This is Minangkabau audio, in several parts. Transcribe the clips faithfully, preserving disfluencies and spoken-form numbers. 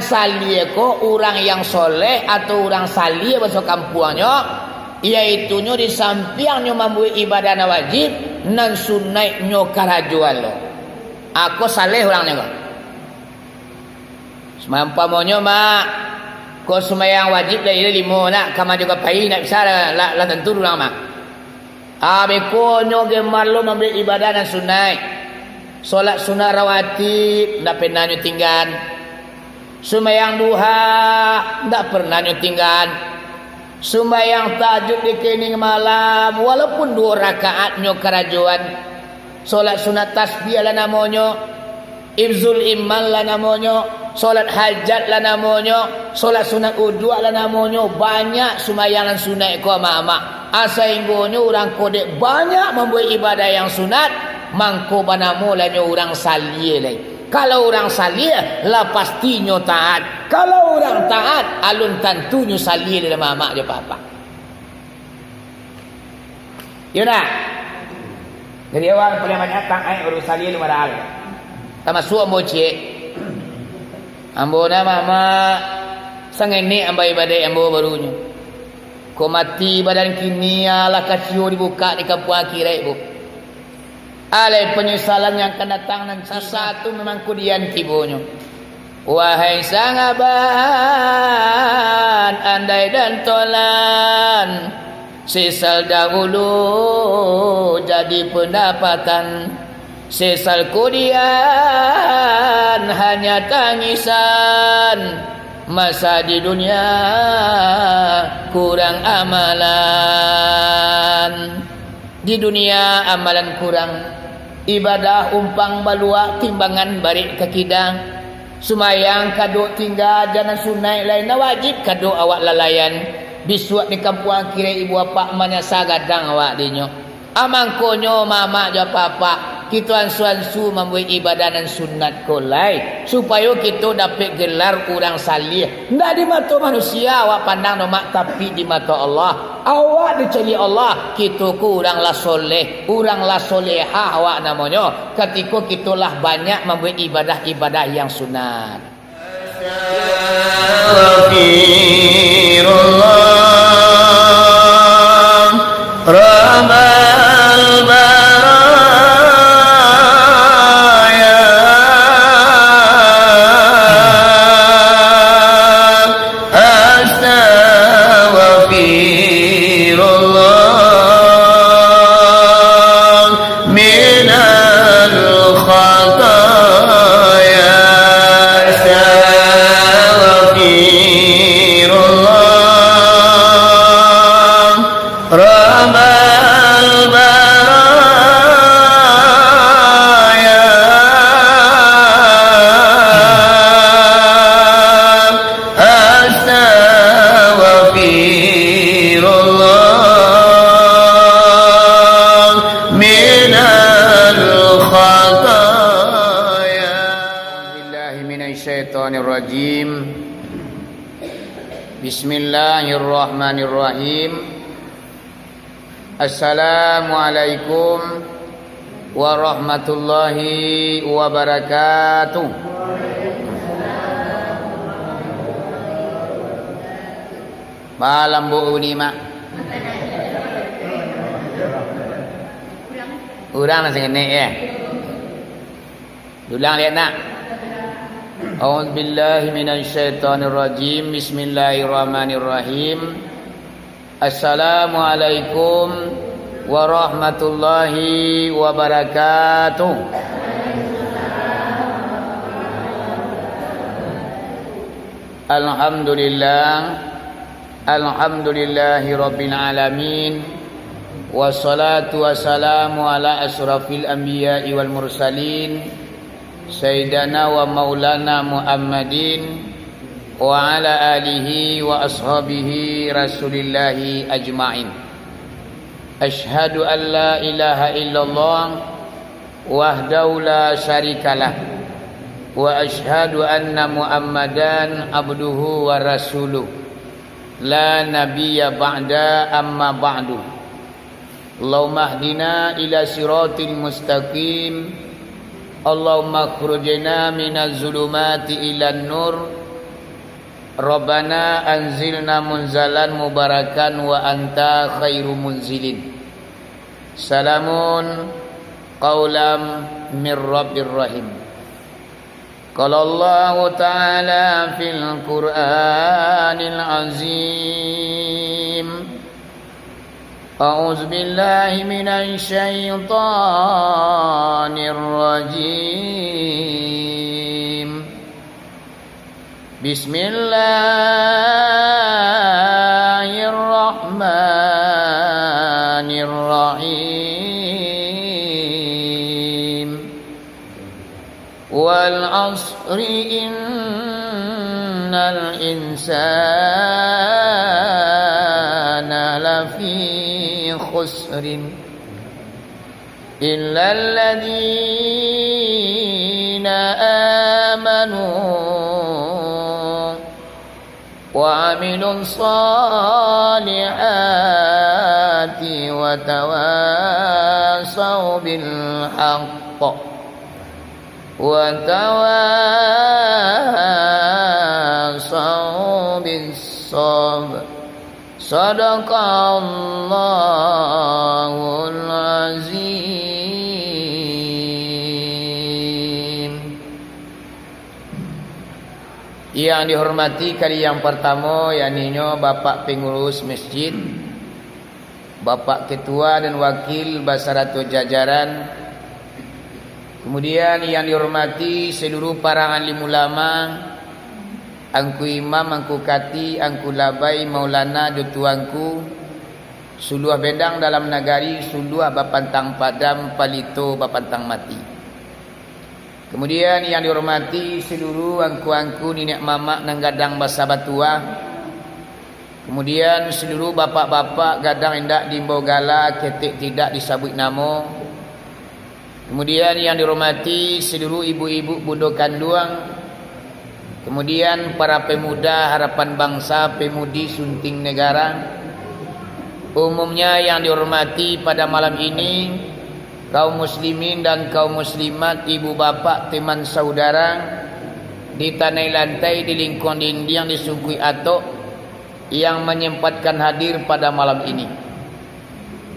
Salie ko urang yang soleh atau urang salie baso kampuangnyo, yaitunyo di sampiangnyo mambuek ibadah nan wajib, nan sunaiknyo karajoan lo. Ako saleh urangnyo ko. Sumaumpamonyo, mak, ko sumbayang wajib dari limo nak, kama jo ka pai nak bisa lah, lah, lah tantu urang, mak. Ah, bekonyo gemar lo mambuek ibadah nan sunaik. Solat sunat rawatib, ndak pernah nyo tinggaan. Sumbayang duha, ndak pernah nyo tinggaan. Sumbayang tahajud di kening malam, walaupun duo rakaat nyo karajoan. Solat sunat tasbih lah namonyo. Hifzul iman lah namonyo, solat hajat lah namonyo, solat sunat uduak lah namonyo, banyak sumbayang nan sunaik ko, amak-amak. Ah, sainggonyo urang ko dek banyak mambuek ibadah yang sunat, mangko banamo lah nyo urang salie lai. Kalau urang salie, lah pastinyo taat. Kalau urang taat, alun tantunyo salie lai, amak-amak jo apak-apak. Iyo ndak? Jadi, awak paling banyak tang aek baru salie limo raal. Tamasuak ambo ciek. Ambo namo, mak, sangenek ambo ibadaik ambo barunyo. Ko mati badan kini, alah kacio dibukak di kampuang akiraik, bu. Alai panyesalan yang akan datang nan sasa tu memang kudian tibonyo. Wahai sangaban, andai dan tolan, sesal dahulu jadi pendapatan, sesal kudian hanya tangisan, masa di dunia kurang amalan. Di dunia amalan kurang, ibadah umpang baluak timbangan barek ka kida. Sumayang kadok tingga, jan nan sunaik lai, nan wajib kadok awak lalaian. Bisuak di kampuang akiraik ibu apak manyasa gadang awak dinyo. Amangkonyo mamak jo apak-apak, kito ansu-ansu mambuek ibadah nan sunat ko lai, supayo kito dapek gelar urang salih. Ndak di mato manusia awak pandang no mak, tapi di mato Allah. Awak dicaliak Allah, kito ko urang lah soleh, urang lah solehah awak namonyo, katiko kito lah banyak mambuek ibadah-ibadah yang sunat. Astaghfirullah, Rabbal baraya. Astaghfirullah minal khataya. Astaghfirullah. Rabbal baraya. Astaghfirullah minal khataya. A'udzubillahi minasyaitonirrajim. Bismillahirrahmanirrahim. Assalamualaikum warahmatullahi wabarakatuh. Malam bu ni, mak. Urang nasi ngenek, ya. Ulang lihat nak. A'udzubillahi minasyaitonirrajim. Bismillahirrahmanirrahim. Assalamualaikum warahmatullahi wabarakatuh. Alhamdulillah. Alhamdulillahirabbil alamin. Wassalatu wassalamu ala asyrafil anbiya'i wal mursalin, Sayyidina wa Maulana Muhammadin wa ala alihi wa ashabihi Rasulillahi ajma'in. Asyhadu an la ilaha illallah wahdahu la syarikalah, wa asyhadu anna Muhammadan abduhu wa rasuluh, la nabiyya ba'da, amma ba'du. Allahumma hdina ila siratil mustaqim. Allahumma akhrijna minaz zulumati ilan nur. Rabbana anzilna munzalan mubarakan wa anta khairu munzilin. Salamun qaulam mir rabbir rahim. Qala Allahu ta'ala fil Qur'anil azim. A'udzu billahi minasy syaithanir rajim. Bismillahirrahmanirrahim. Wal asri innal insana lafi khusrin. Illal ladzina amanu wa amilus shalihati wa tawasau bil haqq wa tawasau bis sabr. Sadaqallahul azim. Yang dihormati kali yang partamo, yakninyo Bapak Pangurus Masjid, Bapak Ketua dan Wakil basarato jajaran, kemudian yang dihormati seluruh para alim ulama, Angku Imam, Angku Kati, Angku Labai, Maulana, jo Tuanku, suluah bedang dalam nagari, suluah bapantang padam, palito bapantang mati. Kemudian yang dihormati seluruh angku-angku, niniak mamak nan gadang basa batuah. Kemudian seluruh bapak-bapak gadang indak diimbau gala, ketek tidak disabuik namo. Kemudian yang dihormati seluruh ibu-ibu bundo kanduang. Kemudian para pemuda harapan bangsa, pemudi sunting negara. Umumnya yang dihormati pada malam ini, kaum muslimin dan kaum muslimat, ibu bapak, teman saudara, di tanai lantai, di lingkuang dindiang, di sungkuik atok, yang menyempatkan hadir pada malam ini.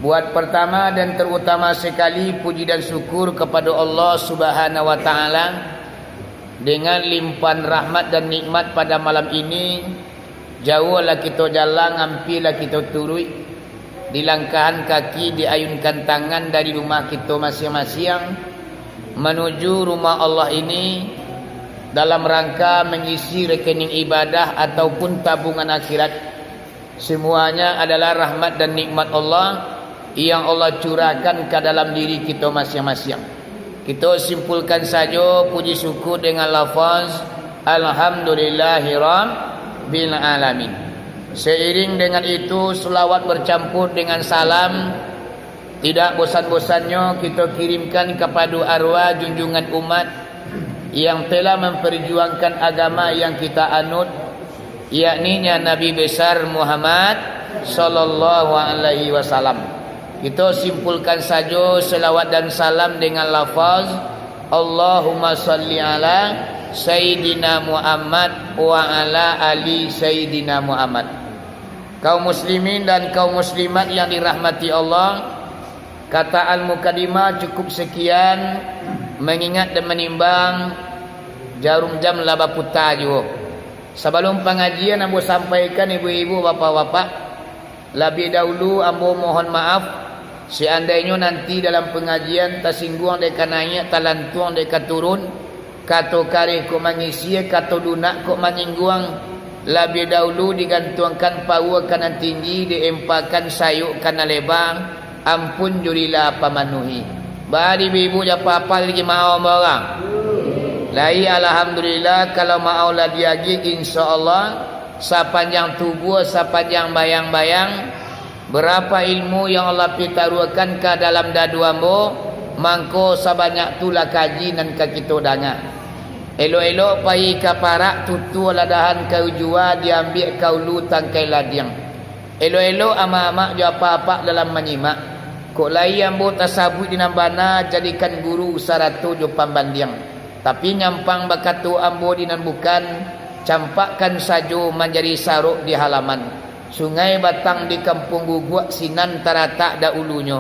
Buat pertama dan terutama sekali, puji dan syukur kepada Allah Subhanahu wa Ta'ala, dengan limpahan rahmat dan nikmat pada malam ini, jauhlah kito jalang, ampilah kito turuik, dilangkahan kaki, diayunkan tangan dari rumah kito masiang-masiang, manuju rumah Allah ini dalam rangka mangisi rekening ibadah ataupun tabungan akhirat. Semuanya adalah rahmat dan nikmat Allah yang Allah curahkan ka dalam diri kito masiang-masiang. Kito simpulkan sajo puji syukur dengan lafaz, "Alhamdulillahirabbil alamin." Seiring dengan itu, selawat bercampur dengan salam tidak bosan-bosannyo kito kirimkan kapado arwah junjungan umat yang telah memperjuangkan agama yang kita anut, yakninya Nabi Besar Muhammad sallallahu alaihi wasallam. Kito simpulkan sajo selawat dan salam dengan lafaz, "Allahumma salli ala Sayyidina Muhammad wa ala ali Sayyidina Muhammad." Kaum muslimin dan kaum muslimat yang dirahmati Allah, kata al-mukadimah cukup sekian, mengingat dan menimbang, jarum jam lah baputa juo. Sabalum pangajian ambo sampaikan, ibu-ibu, bapak-bapak, labiah dahulu ambo mohon maaf, seandainyo nanti dalam pangajian tasingguang dek ka naiak, talantuang dek ka turun, kato kareh kok mangisi, kato lunak kok manyingguang, labiah dahulu digantuangkan paua ka nan tinggi, diempakan sayok ka nan leba, ampun jo rila pamanuhi. Baa ibu-ibu, jan apo-apo lagi maaf barang. Lai, alhamdulillah, kalau maaf lah diagiah, insya Allah, sapanjang tubuah, sapanjang bayang-bayang, berapa ilmu yang Allah pitaruahkan ka dalam dadu ambo, mangko sabanyak tu lah kaji nan ka kito danga. Elok-elok pai ka parak, tutua ladahan kayu juwa, diambiak ka ulu tangkai ladiang. Elok-elok amak-amak jo apak-apak dalam manyimak. Kok lai ambo tasabuik di nan bana, jadikan guru sarato jo pambandiang. Tapi nyampang bakato ambo di nan bukan, Campakkan sajo manjadi sarok di halaman. Sungai batang di kampuang guguak, sinan taratak dahulunyo.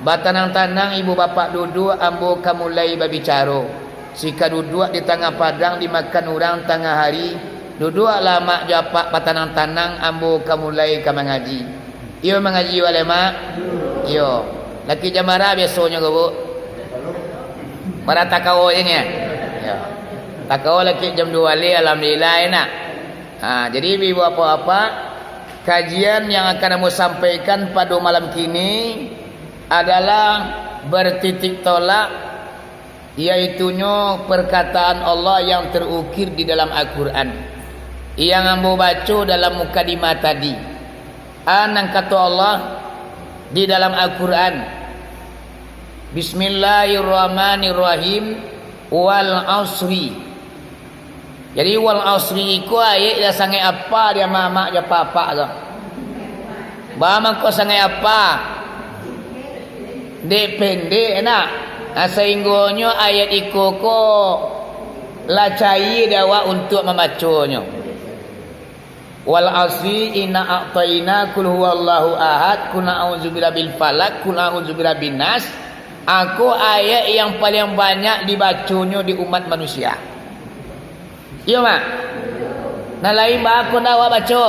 Batanang-tanang ibu bapak duduak, ambo ka mulai babicaro. Sika duduak di tangah padang, dimakan urang tangah hari. Duduaklah mak jo apak batanang-tanang, ambo ka mulai ka mangaji. Iyo mangaji wak lai, Mak? Iyo. Laki jam bara biasonyo ko, Bu? Bara takawo je ni, eh? Iyo. Takawo laki jam duo baleh, alhamdulillah, enak. Ha, jadi, ibu bapak-bapak, kajian yang akan ambo sampaikan pado malam kini adalah bertitik tolak, yaitunyo perkataan Allah yang terukir di dalam Al-Quran, yang ambo baco dalam mukadimah tadi. A, nan kato Allah di dalam Al-Quran, "Bismillahirrahmanirrahim, wal asri." Jadi, wal asri ko ayat yang sangaik apa di amak-amak jo apak-apak ko. Ba mangko sangaik apa? Dek pendek, nak. Nah, sainggonyo ayat iko ko lah caia di awak untuak mambaconyo. "Wal asri, inna a'taina, qul huwallahu ahad, qul a'udzu birabbil falaq, qul a'udzu birabbin nas." Ako ayat yang paling banyak dibaconyo di umat manusia. Iyo, Mak? Nan lain baa ko ndak awak baco?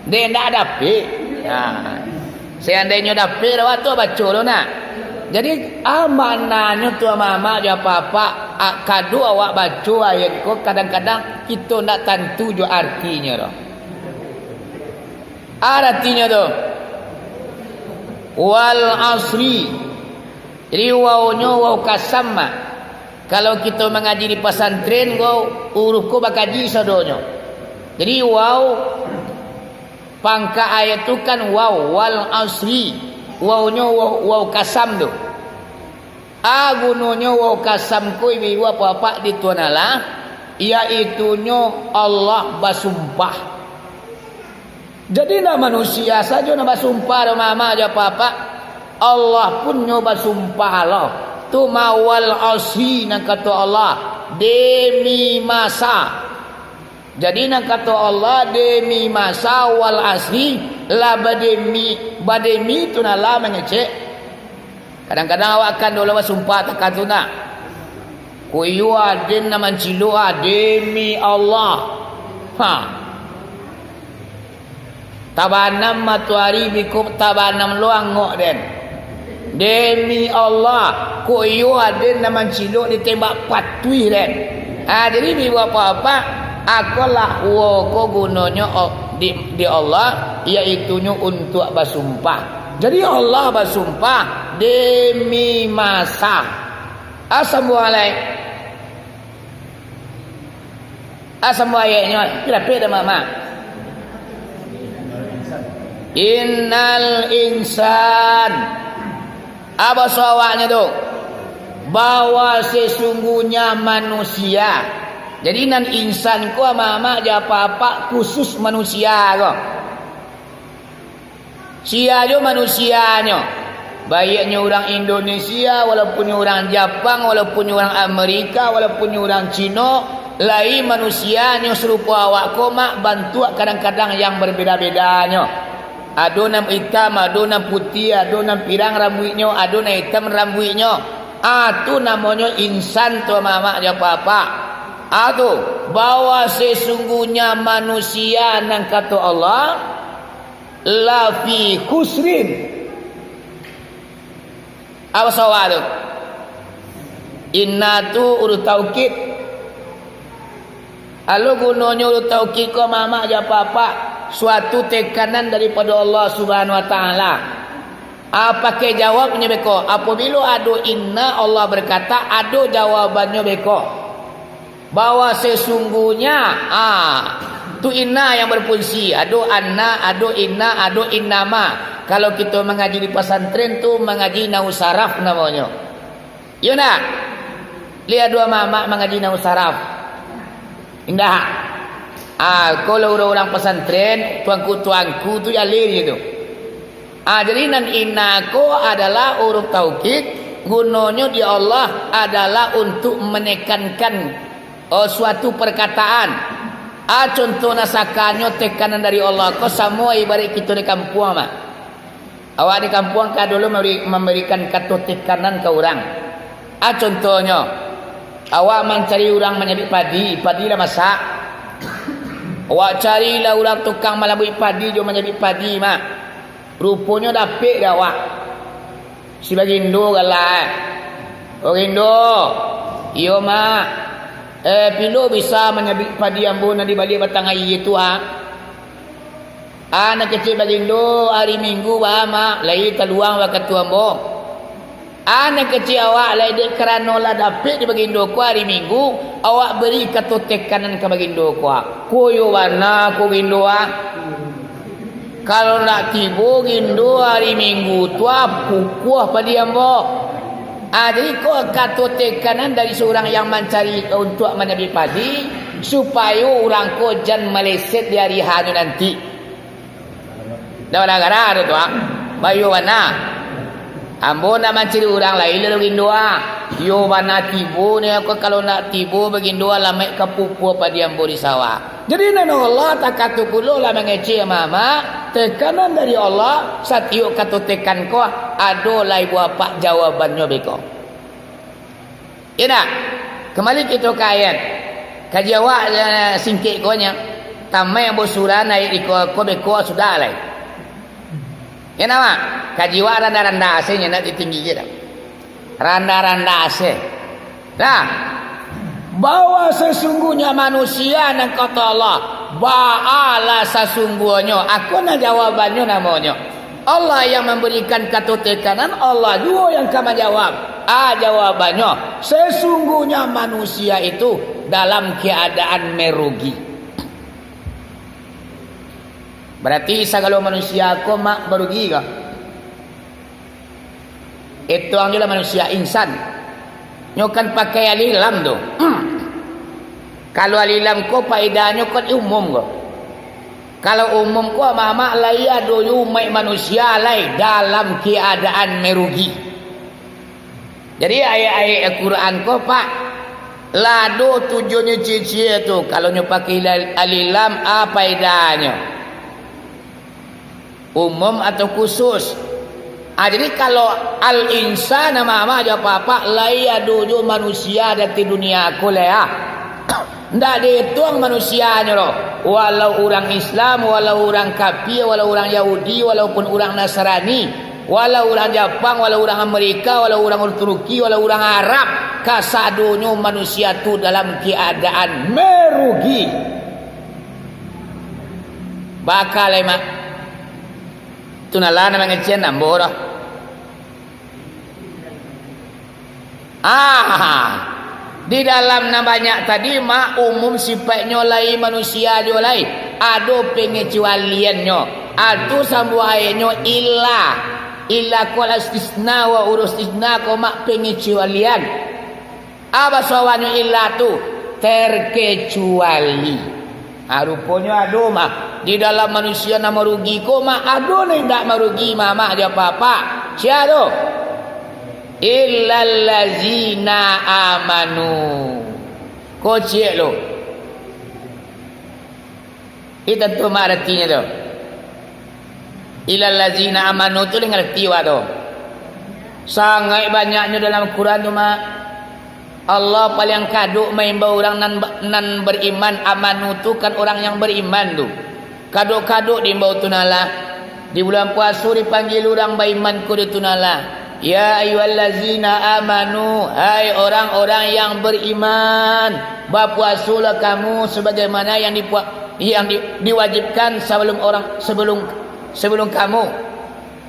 Dek ndak dapek. Nah, seandainyo dapek, awak tu baco lo, nak. Jadi, a maknanyo tu, amak-amak jo apak-apak, a, kado awak baco ayat ko, kadang-kadang kito ndak tantu jo artinyo tu. Aratinyo tu, wal asri. Jadi, wawnyo waw kasam, Mak. Kalau kito mangaji di pasantren ko, huruf ko bakaji sadonyo. Jadi, waw, pangka ayat tu kan waw, wal asri. Wawnyo waw, waw kasam tu. A gunonyo waw kasam ko, ibu-ibu, apak-apak di Tuhan Allah, yaitunyo Allah basumpah. Jadi, ndak manusia sajo nan basumpah, amak-amak jo apak-apak. Allah pun nyo basumpah lo. Tu mah, wal asri, nan kato Allah, demi masa. Jadi, nan kato Allah, demi masa, wal asri, lah bademi, bademi tu nah lah mangecek. Kadang-kadang awak kan dulu basumpah takah tu nak. Kok iyo aden nan mancilok ah, demi Allah. Ha. Tabanam matoari biko tabanam lo angok den. Demi Allah, kok iyo aden nan mancilok ditembak patuih den. Ha, jadi di bapak-bapak, akolah wo ko gunonyo o-, di, di Allah, yaitunyo untuak basumpah. Jadi Allah basumpah demi masa. Asam buah alai. Asam buah ayatnyo, tapi dapek dah, Mak? Innal insan. Apo sawaknyo tu? Bahwa sesungguhnya manusia. Jadi nan insan ko, amak-amak jo apak-apak, khusus manusia ko. Sia jo manusianyo, baiaknyo urang Indonesia, walaupun nyo urang Japang, walaupun nyo urang Amerika, walaupun nyo urang Cino, lai manusianyo sarupo awak ko, Mak, bantuak kadang-kadang yang berbeda-bedanyo. Ado nan itam, ado nan putiah, ado nan pirang rambuiknyo, ado nan itam rambuiknyo. Ah, tu namonyo insan tu, amak-amak jo apak-apak. Ah, tu, bahwa sesungguhnya manusia nan kato Allah, lafi khusrin. Apo sawak tu? Inna tu huruf taukid. Alo gunonyo huruf taukid ko, amak-amak jo apak-apak, suatu tekanan daripado Allah Subhanahu Wa Taala. Ah, pakai jawabnyo beko. Apabilo ado inna, Allah berkata, ado jawabannyo beko. Bahwa sesungguhnya, ah, tu inna yang berfungsi. Ado anna, ado inna, ado innama. Kalau kito mangaji di pasantren tu, mangaji nahwu saraf namonyo. Iyo ndak? Lai ado amak-amak mangaji nahwu saraf? Indak. Ah, kalau urang-urang pasantren, tuanku-tuanku tu jaleh je tu. Ah, jadi nan inna ko adalah huruf taukid, gunonyo di Allah adalah untuk menekankan Oh, suatu perkataan. A, contoh nasakanyo tekanan dari Allah ko samo ibaraik kito di kampuang, mah. Awak di kampuang ka dulu mambari-, mambarikan kato tekanan ka urang. A, contohnyo, awak mancari urang manyabik padi, padi lah masak. Awak carilah urang tukang malabuik padi jo manyabik padi, mah. Ruponyo dapek dek awak. Si Bagindo galak, eh. "Oh, Gindo." "Iyo, Mak." "Eh, pilo bisa manyabik padi ambo nan di baliak batang aia tu, ha?" "Ah, nan kecek Bagindo, ari Minggu baa, Mak, lai taluang wakatu ambo." "Ah, nan kecek awak, lai dek karano lah dapek di Bagindo ko ari Minggu, awak bari kato tekanan ka Bagindo ko, ah." Ko iyo bana ko Gindo, ah. Kalau ndak tibo Gindo ari Minggu tu, ah, pupuah padi ambo. Ah, jadi ko kato tekanan dari surang yang mancari untuak manyabik padi, supayo urang ko jan maleset di ari H-nyo nanti. Ndak bada gara tu, ah. Bayo bana. Ambo ndak mancari urang lain lalu Gindo, ah. Iyo bana tibo nyo ko, kalau ndak tibo Bagindo, alamaik ka pupuah padi ambo di sawah. Jadi, nan Allah takato pulo lah mangecek, Mamak, tekanan dari Allah, satiok kato tekan ko, ado lai buah apak jawabannyo beko. Iyo ndak? Kambali kito ka ayat. Kaji awak, eh, singkek ko nyo, tamai ambo surah ayat iko, ko beko sudah lai. Iyo ndak, Mak? Kaji awak randah-randah se nyo, ndak tinggi-tinggi se doh. Randah-randah se. Nah, bahwa sesungguhnya manusia nan kato Allah, baalah sasungguahnyo, ako nan jawabannyo namonyo. Allah yang mambarikan kato tekanan, Allah juo yang ka manjawab. A, jawabannyo, sesungguhnya manusia itu dalam keadaan merugi. Barati sagalo manusia ko, Mak, barugi ko? Ituang juolah manusia, insan. Nyo kan pakai alif lam tu. Kalau alif lam ko paedahnyo kan umum ko. Kalau umum ko, Mamak, lai ado juo umaik manusia lai dalam keadaan merugi. Jadi, ayat-ayat Al-Quran ko, Pak, lah ado tujuannyo ciek-ciek tu. Kalau nyo pakai la-, alif lam, a paedahnyo? Umum atau khusus? Ah, jadi, kalau al-insan, Mamak jo Apak-apak, lai ado juo manusia di ateh dunia ko lai, ah. Ndak diituang manusianyo doh. Walau urang Islam, walau urang kapia, walau urang Yahudi, walaupun urang Nasrani, walau urang Japang, walau urang Amerika, walau urang Turki, walau urang Arab, kasadonyo manusia tu dalam keadaan merugi. Baka lai, Mak. Tu nan lah nan mangecek ambo doh. Ah, di dalam nan banyak tadi, Mak, umum sipaiknyo lai manusia juo lai. Ado pangecualiannyo. Atu sambuah ayatnyo illa. Illa ko al-istisna, wa urus istisna ko, Mak, pangecualian. A baso awaknyo illa tu? Terkecuali. Ah, ruponyo ado, Mak. Di dalam manusia nan marugi ko, Mak, ado nan indak marugi, Mamak jo Apak-apak. Sia tu? Illallazina amanu. Kocek lo. Ih, tantu, Mak, aratinyo tu. Illallazina amanu tu lah ngarati awak tu. Sangaik banyaknyo dalam Quran tu, Mak. Allah paliang kaduk maimbau urang nan, nan bariman. Amanu tu kan urang yang bariman tu. Kaduk-kaduk diimbau tu nan lah. Di bulan puaso dipanggia urang baiman ko di tu nan lah. Ya ayyuhallazina amanu, hai orang-orang yang beriman, bapuasolah kamu sebagaimana yang dipua-, yang di-, diwajibkan sebelum orang, sebelum, sebelum kamu.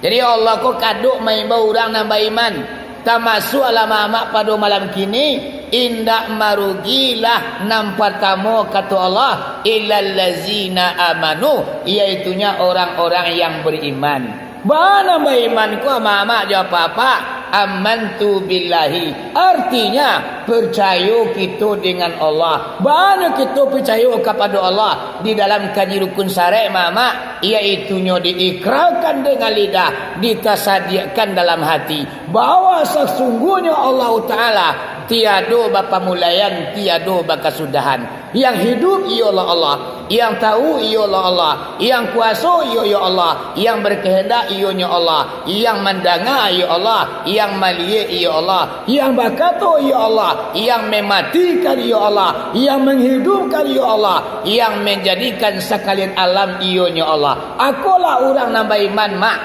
Jadi, Allah ko kaduk maimbau urang nan baiman, tamasuak lah Mamak pado malam kini, indak marugilah nan partamo, kato Allah, illallazina amanu, yaitunyo orang-orang yang beriman. Bana baiman ko, Mamak jo Apak-apak, amantu billahi. Artinya, percayo kito dengan Allah. Bana kito percayo kapado Allah. Di dalam kaji rukun syaraik, Mamak, yaitunyo diikrarkan dengan lidah, ditasadiakkan dalam hati, bahwa sasungguhnyo Allah Taala Tiado bapamulaian, tiado bakasudahan. Yang hidup iyolah Allah, yang tahu iyolah Allah, yang kuaso iyo, iyo Allah, yang berkehendak iyonyo Allah, yang mandanga iyo Allah, yang maliek iyo Allah, yang bakato iyo Allah, yang mematikan iyo Allah, yang menghidupkan iyo Allah, yang menjadikan sakalian alam iyonyo Allah. Akolah urang nan baiman, Mak.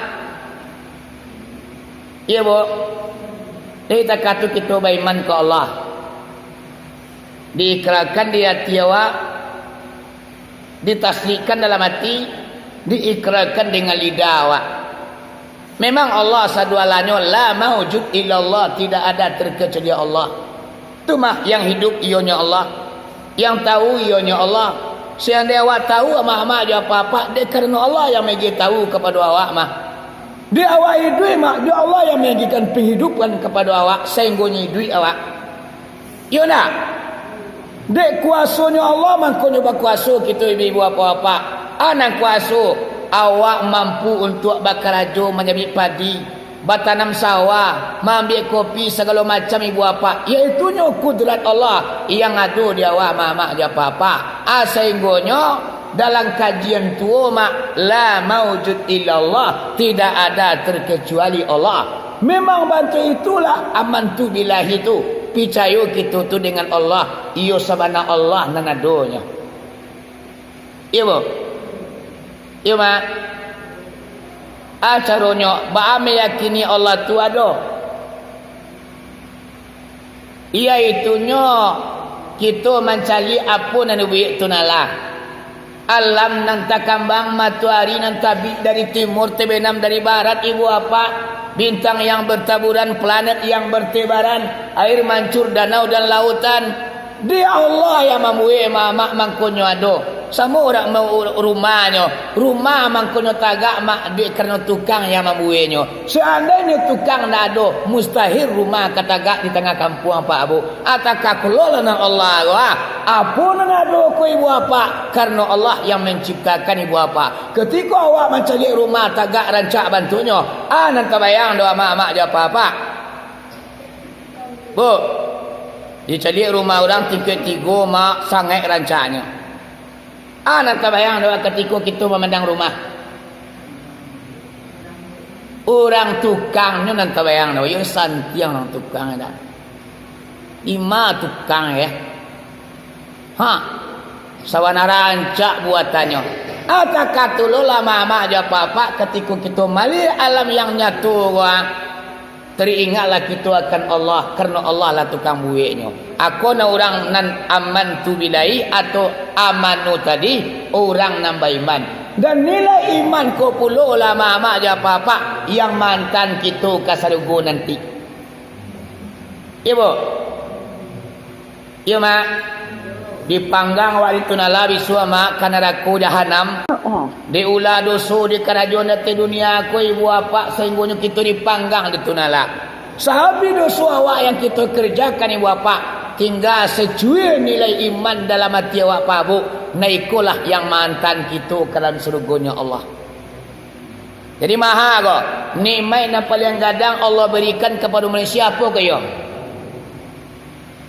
Iyo, Bu. Dari takah tu kito baiman ka Allah. Diikrarkan di ati awak, ditasdikkan dalam ati, diikrarkan dengan lidah awak. Memang Allah sadualanyo la maujud illallah, tidak ada terkecuali Allah. Tu mah yang hidup iyonyo Allah, yang tahu iyonyo Allah. Seandai awak tahu amak-amak jo apak-apak, dek karano Allah yang manggi tahu kapado awak mah. Dek awak iduik mah, dek Allah yang mangagiahkan panghidupan kapado awak, sainggonyo iduik awak. Iyo ndak? Dek kuasonyo Allah, mangkonyo bakuaso kito ibu-ibu apak-apak. A nan kuaso, awak mampu untuak bakarajo manjamik padi, batanam sawah, maambiak kopi, sagalo macam ibu apak, yaitunyo kudrat Allah yang ado di awak amak-amak jo apak-apak. A, sainggonyo dalam kajian tuo, Mak, la maujud illallah, tidak ada terkecuali Allah. Memang bantuak itulah amantu billahi tu, picayo kito tu dengan Allah, iyo sabana Allah nan adonyo. Iyo, Bu? Iyo, Mak? A, caronyo, baa meyakini Allah tu ado? Yaitunyo, kito mancaliak apo nan dibuek tu nan lah. Alam nan takambang, matoari nan tabik dari timur, tabenam dari barat, ibu apak, bintang yang bertaburan, planet yang bertebaran, air mancur, danau dan lautan, dek Allah yang mambuek, Mak, mangkonyo ado. Samo urang ma-, rumahnyo, rumah mangkonyo tagak, Mak, dek karano tukang yang mambueknyo. Seandainyo tukang ndak ado, mustahil rumah ka tagak di tangah kampuang, Pak, Bu. A, takah kulolah nan Allah ko, a. Apo nan ado ko, ibu apak, karano Allah yang manciptakan, ibu apak. Katiko awak mancaliak rumah tagak rancak bantuaknyo, a, nan tabayang dek amak-amak jo apak-apak? Bu, dicaliak rumah urang tingkek tigo, Mak, sangaik rancaknyo. A, nan tabayang dek awak katiko kito mamandang rumah? Urang tukangnyo nan tabayang dek awak, yo santiang urang tukang dah. Ima tukang, yo? Ha, sabana rancak buatannyo. A, takah tu lo lah, amak-amak jo apak-apak, katiko kito maliek alam yang nyato ko, a, taringeklah kito akan Allah, karano Allah lah tukang bueknyo. Ako nan urang nan amantu billahi atau amanu tadi, urang nan baiman. Dan nilai iman ko pulo lah, amak-amak jo apak-apak, yang maantaan kito ka sarugo nanti. Iyo, Bu? Iyo, Mak. Dipanggang awak di tu nan lah bisuak, Mak, ka narako jahanam. Dek ulah doso di karajoan di ateh dunia ko, ibu apak, sainggonyo kito dipanggang di tu nan lah. Sahabih doso awak yang kito karajokan, ibu apak, tingga sacuil nilai iman dalam ati awak, Pak, Bu, nan ikolah yang maantaan kito ka dalam sarugonyo Allah. Jadi, maha ko, nikmat nan paliang gadang Allah barikan kapado manusia, apo ko iyo?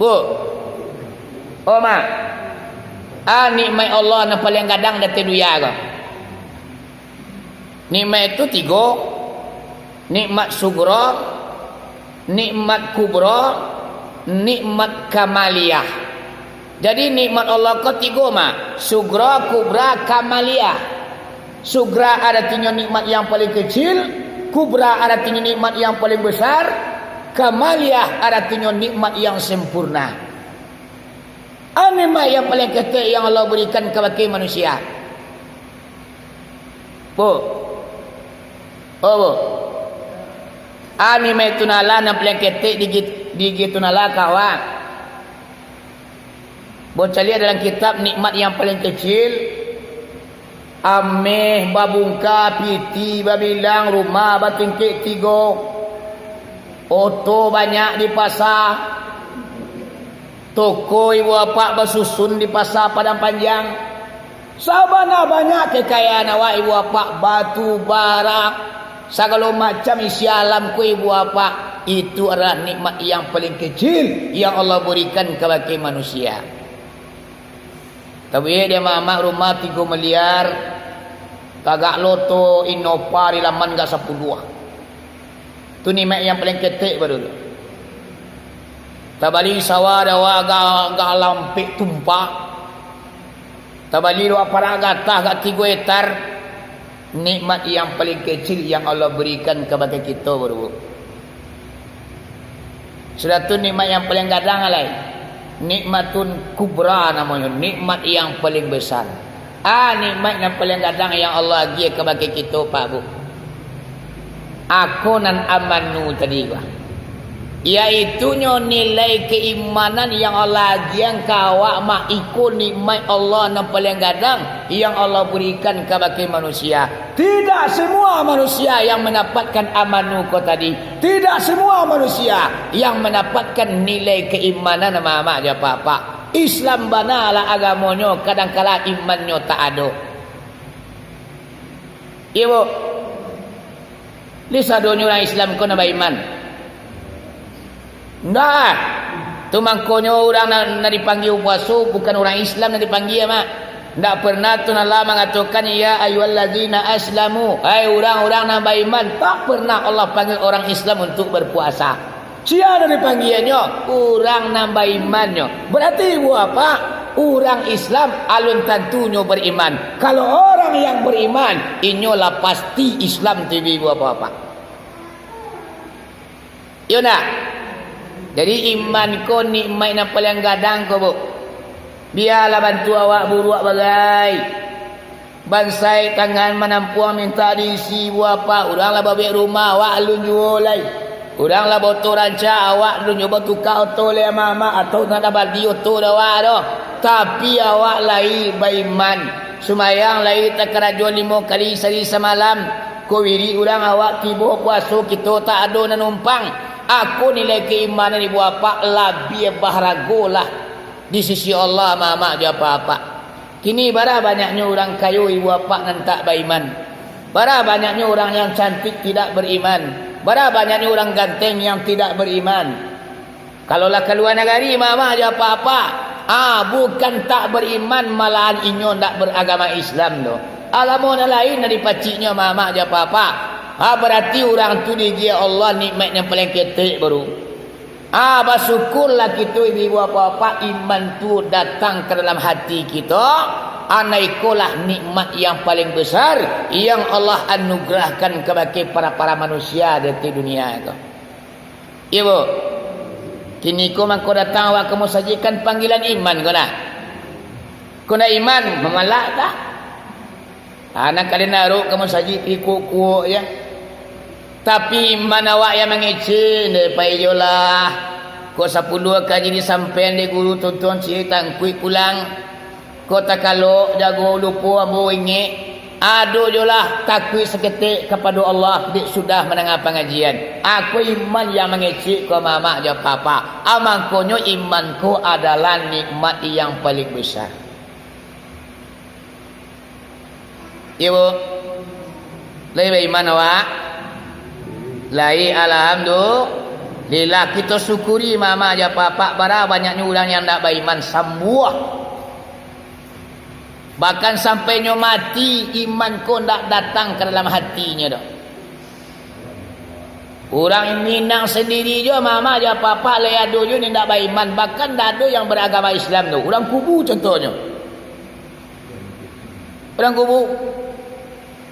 Bu. Oh, Mak. A, nikmat Allah nan paliang gadang di ateh dunia ko. Nikmat itu tigo, nikmat sugra, nikmat kubra, nikmat kamaliah. Jadi, nikmat Allah ko tigo, Mak. Sugra, kubra, kamaliah. Sugra aratinyo nikmat yang paling kecil, kubra aratinyo nikmat yang paling besar, kamaliah aratinyo nikmat yang sempurna. A, nikmat yang paling ketek yang Allah barikan kabake manusia. Bu. Oh, Bu. A, nikmat tu nan lah nan paling ketek di gi-, di gi tu nan lah kawan. Bocaliak dalam kitab nikmat yang paling kecil, ameh, babungka, piti, babilang, rumah batingkek tigo, oto banyak di pasa, toko ibu apak basusun di pasa Padang Panjang. Sabana banyak kekayaan awak, ibu apak, batu bara, sagalo macam isi alam ko, ibu apak. Itu adalah nikmat yang paling kecil yang Allah berikan kabake manusia. Tapi dia mamak rumah tigo miliar, tagak loto Innova di laman gak sapuluah. Tu nikmat yang paling ketek baru tu. Tabali sawah dawa agak, agak lampek tumpah. Tabali dawa parak gatah agak tigo hektar. Nikmat yang paling kecil yang Allah berikan kabake kito, baru. Sudah tu nikmat yang paling gadang lai. Nikmatun kubra namonyo, nikmat yang paling besar. Ah, nikmat yang paling gadang yang Allah agiah kabake kito, Pak, Bu. Ako nan amanu tadi, Pak. Yaitunyo nilai keimanan yang Allah agiah ka awak, mak, iko nikmat Allah nan paling gadang yang Allah berikan kabake manusia. Tidak semua manusia yang mendapatkan amanu ko tadi. Tidak semua manusia yang mendapatkan nilai keimanan, mamak jo apak-apak. Islam bana lah agamonyo, kadangkala imannyo tak ado. Iyo, Bu. Di sadonyo urang Islam ko nan baiman. Ndak. Tu mangkonyo urang nan, nan dipanggia puaso bukan urang Islam nan dipanggia, mak. Ndak pernah tu Allah mangatokan, "Ya ayyuhalladzina aslamu," hai urang-urang nan baiman. Tak pernah Allah panggil orang Islam untuk berpuasa. Sia nan dipanggianyo? Urang nan baimannyo. Berarti, Bu Apak, urang Islam alun tantunyo beriman. Kalau orang yang beriman, inyo lah pasti Islam tu, Ibu Apak-apak. Iyo ndak? Jadi, iman ko nikmat nan paliang gadang ko, Bu. Bialah bantuak awak buruak bagai. Bansai tangan manampuang mintak diisi, Bu Apak. Urang lah babuek rumah, awak alun juo lai. Urang lah baoto rancak, awak alun juo batuka oto lai, amak-amak, atau nak bali oto dek awak doh. Tapi awak lai baiman. Sumbayang lai takarajo limo kali sahari samalam. Ko wirik urang awak tibo puaso kito tak ado nan numpang. Ako nilai keimanan Ibu Apak labiah baharago lah di sisi Allah, amak-amak jo apak-apak. Kini bara banyaknyo urang kayo Ibu Apak nan tak baiman. Bara banyaknyo urang yang cantik tidak beriman. Bara banyaknyo urang ganteng yang tidak beriman. Kalau lah kalua nagari, amak-amak jo apak-apak, ah, bukan tak beriman, malahan inyo ndak beragama Islam doh. Agamo nan lain nan dipaciknyo, amak-amak jo apak-apak. Ah, bararti urang tu diagiah Allah nikmat yang paling ketek baru. Ah, basyukurlah kito, ibu-ibu, apak-apak, iman tu datang ka dalam hati kito. Ah, nan ikolah nikmat yang paling besar yang Allah anugerahkan kabake para-para manusia di ateh dunia ko. Iyo, Bu. Kini ko mangko datang awak ka musajik, kan panggilan iman ko nah. Ko ndak iman, mamalak tak? Anak kalian naruh ka musajik, pi kuok-kuok je. Tapi iman awak yang mangecek, ndeh, pai jolah. Ko sapuluah kaji disampaian dek guru, tuntuang ciek tangkuik pulang. Ko takalok, jago lupo ambo ingek. Ado jolah takuik saketek kapado Allah, dek sudah mandanga pangajian. Ako iman yang mangecek ko, amak-amak jo apak-apak. Ah, mangkonyo iman ko adalah nikmat yang paling besar. Iyo, Bu. Lai baiman awak? Lai, alhamdulillah. Kito syukuri, amak-amak jo apak-apak, bara banyaknyo urang yang ndak baiman, sambuah. Bahkan sampai nyo mati, iman ko ndak datang ka dalam hatinyo doh. Urang Minang sandiri jo, amak-amak jo apak-apak, lai ado jo nan ndak baiman, bahkan ndak ado yang beragama Islam tu. Urang Kubu contohnyo. Urang Kubu.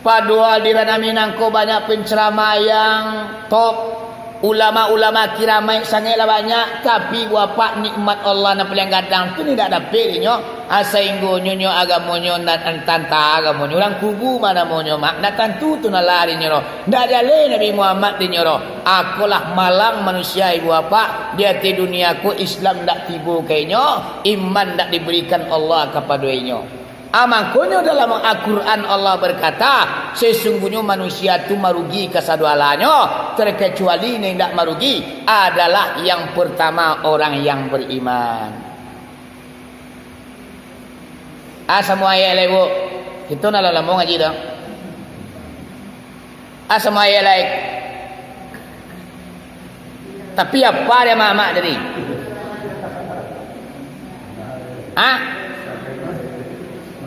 Padohal di ranah Minang ko banyak penceramah yang top, ulama-ulama kiramaik sangaik lah banyak, tapi, Bu Apak, nikmat Allah nan paliang gadang tu indak dapek dek nyo. Ah, sainggonyo nyo agamonyo nan antanta agamonyo. Urang Kubu mah namonyo, mak, ndak tantu tu nan lah dek nyo doh. Ndak jaleh Nabi Muhammad dek nyo doh. Akolah malang manusia, ibu apak, di ateh dunia ko Islam ndak tibo ka inyo, iman ndak diberikan Allah kapado inyo. Ah, mangkonyo dalam Al-Quran Allah berkata, sesungguhnyo manusia tu marugi kasadoalahnyo, terkecuali nan indak marugi adalah yang pertama orang yang beriman. Ah, samo ayat lai, Bu. Kito nan lah lamo ngaji tu. Ah, samo ayat lai. Tapi apa dia mamak tadi? Hah?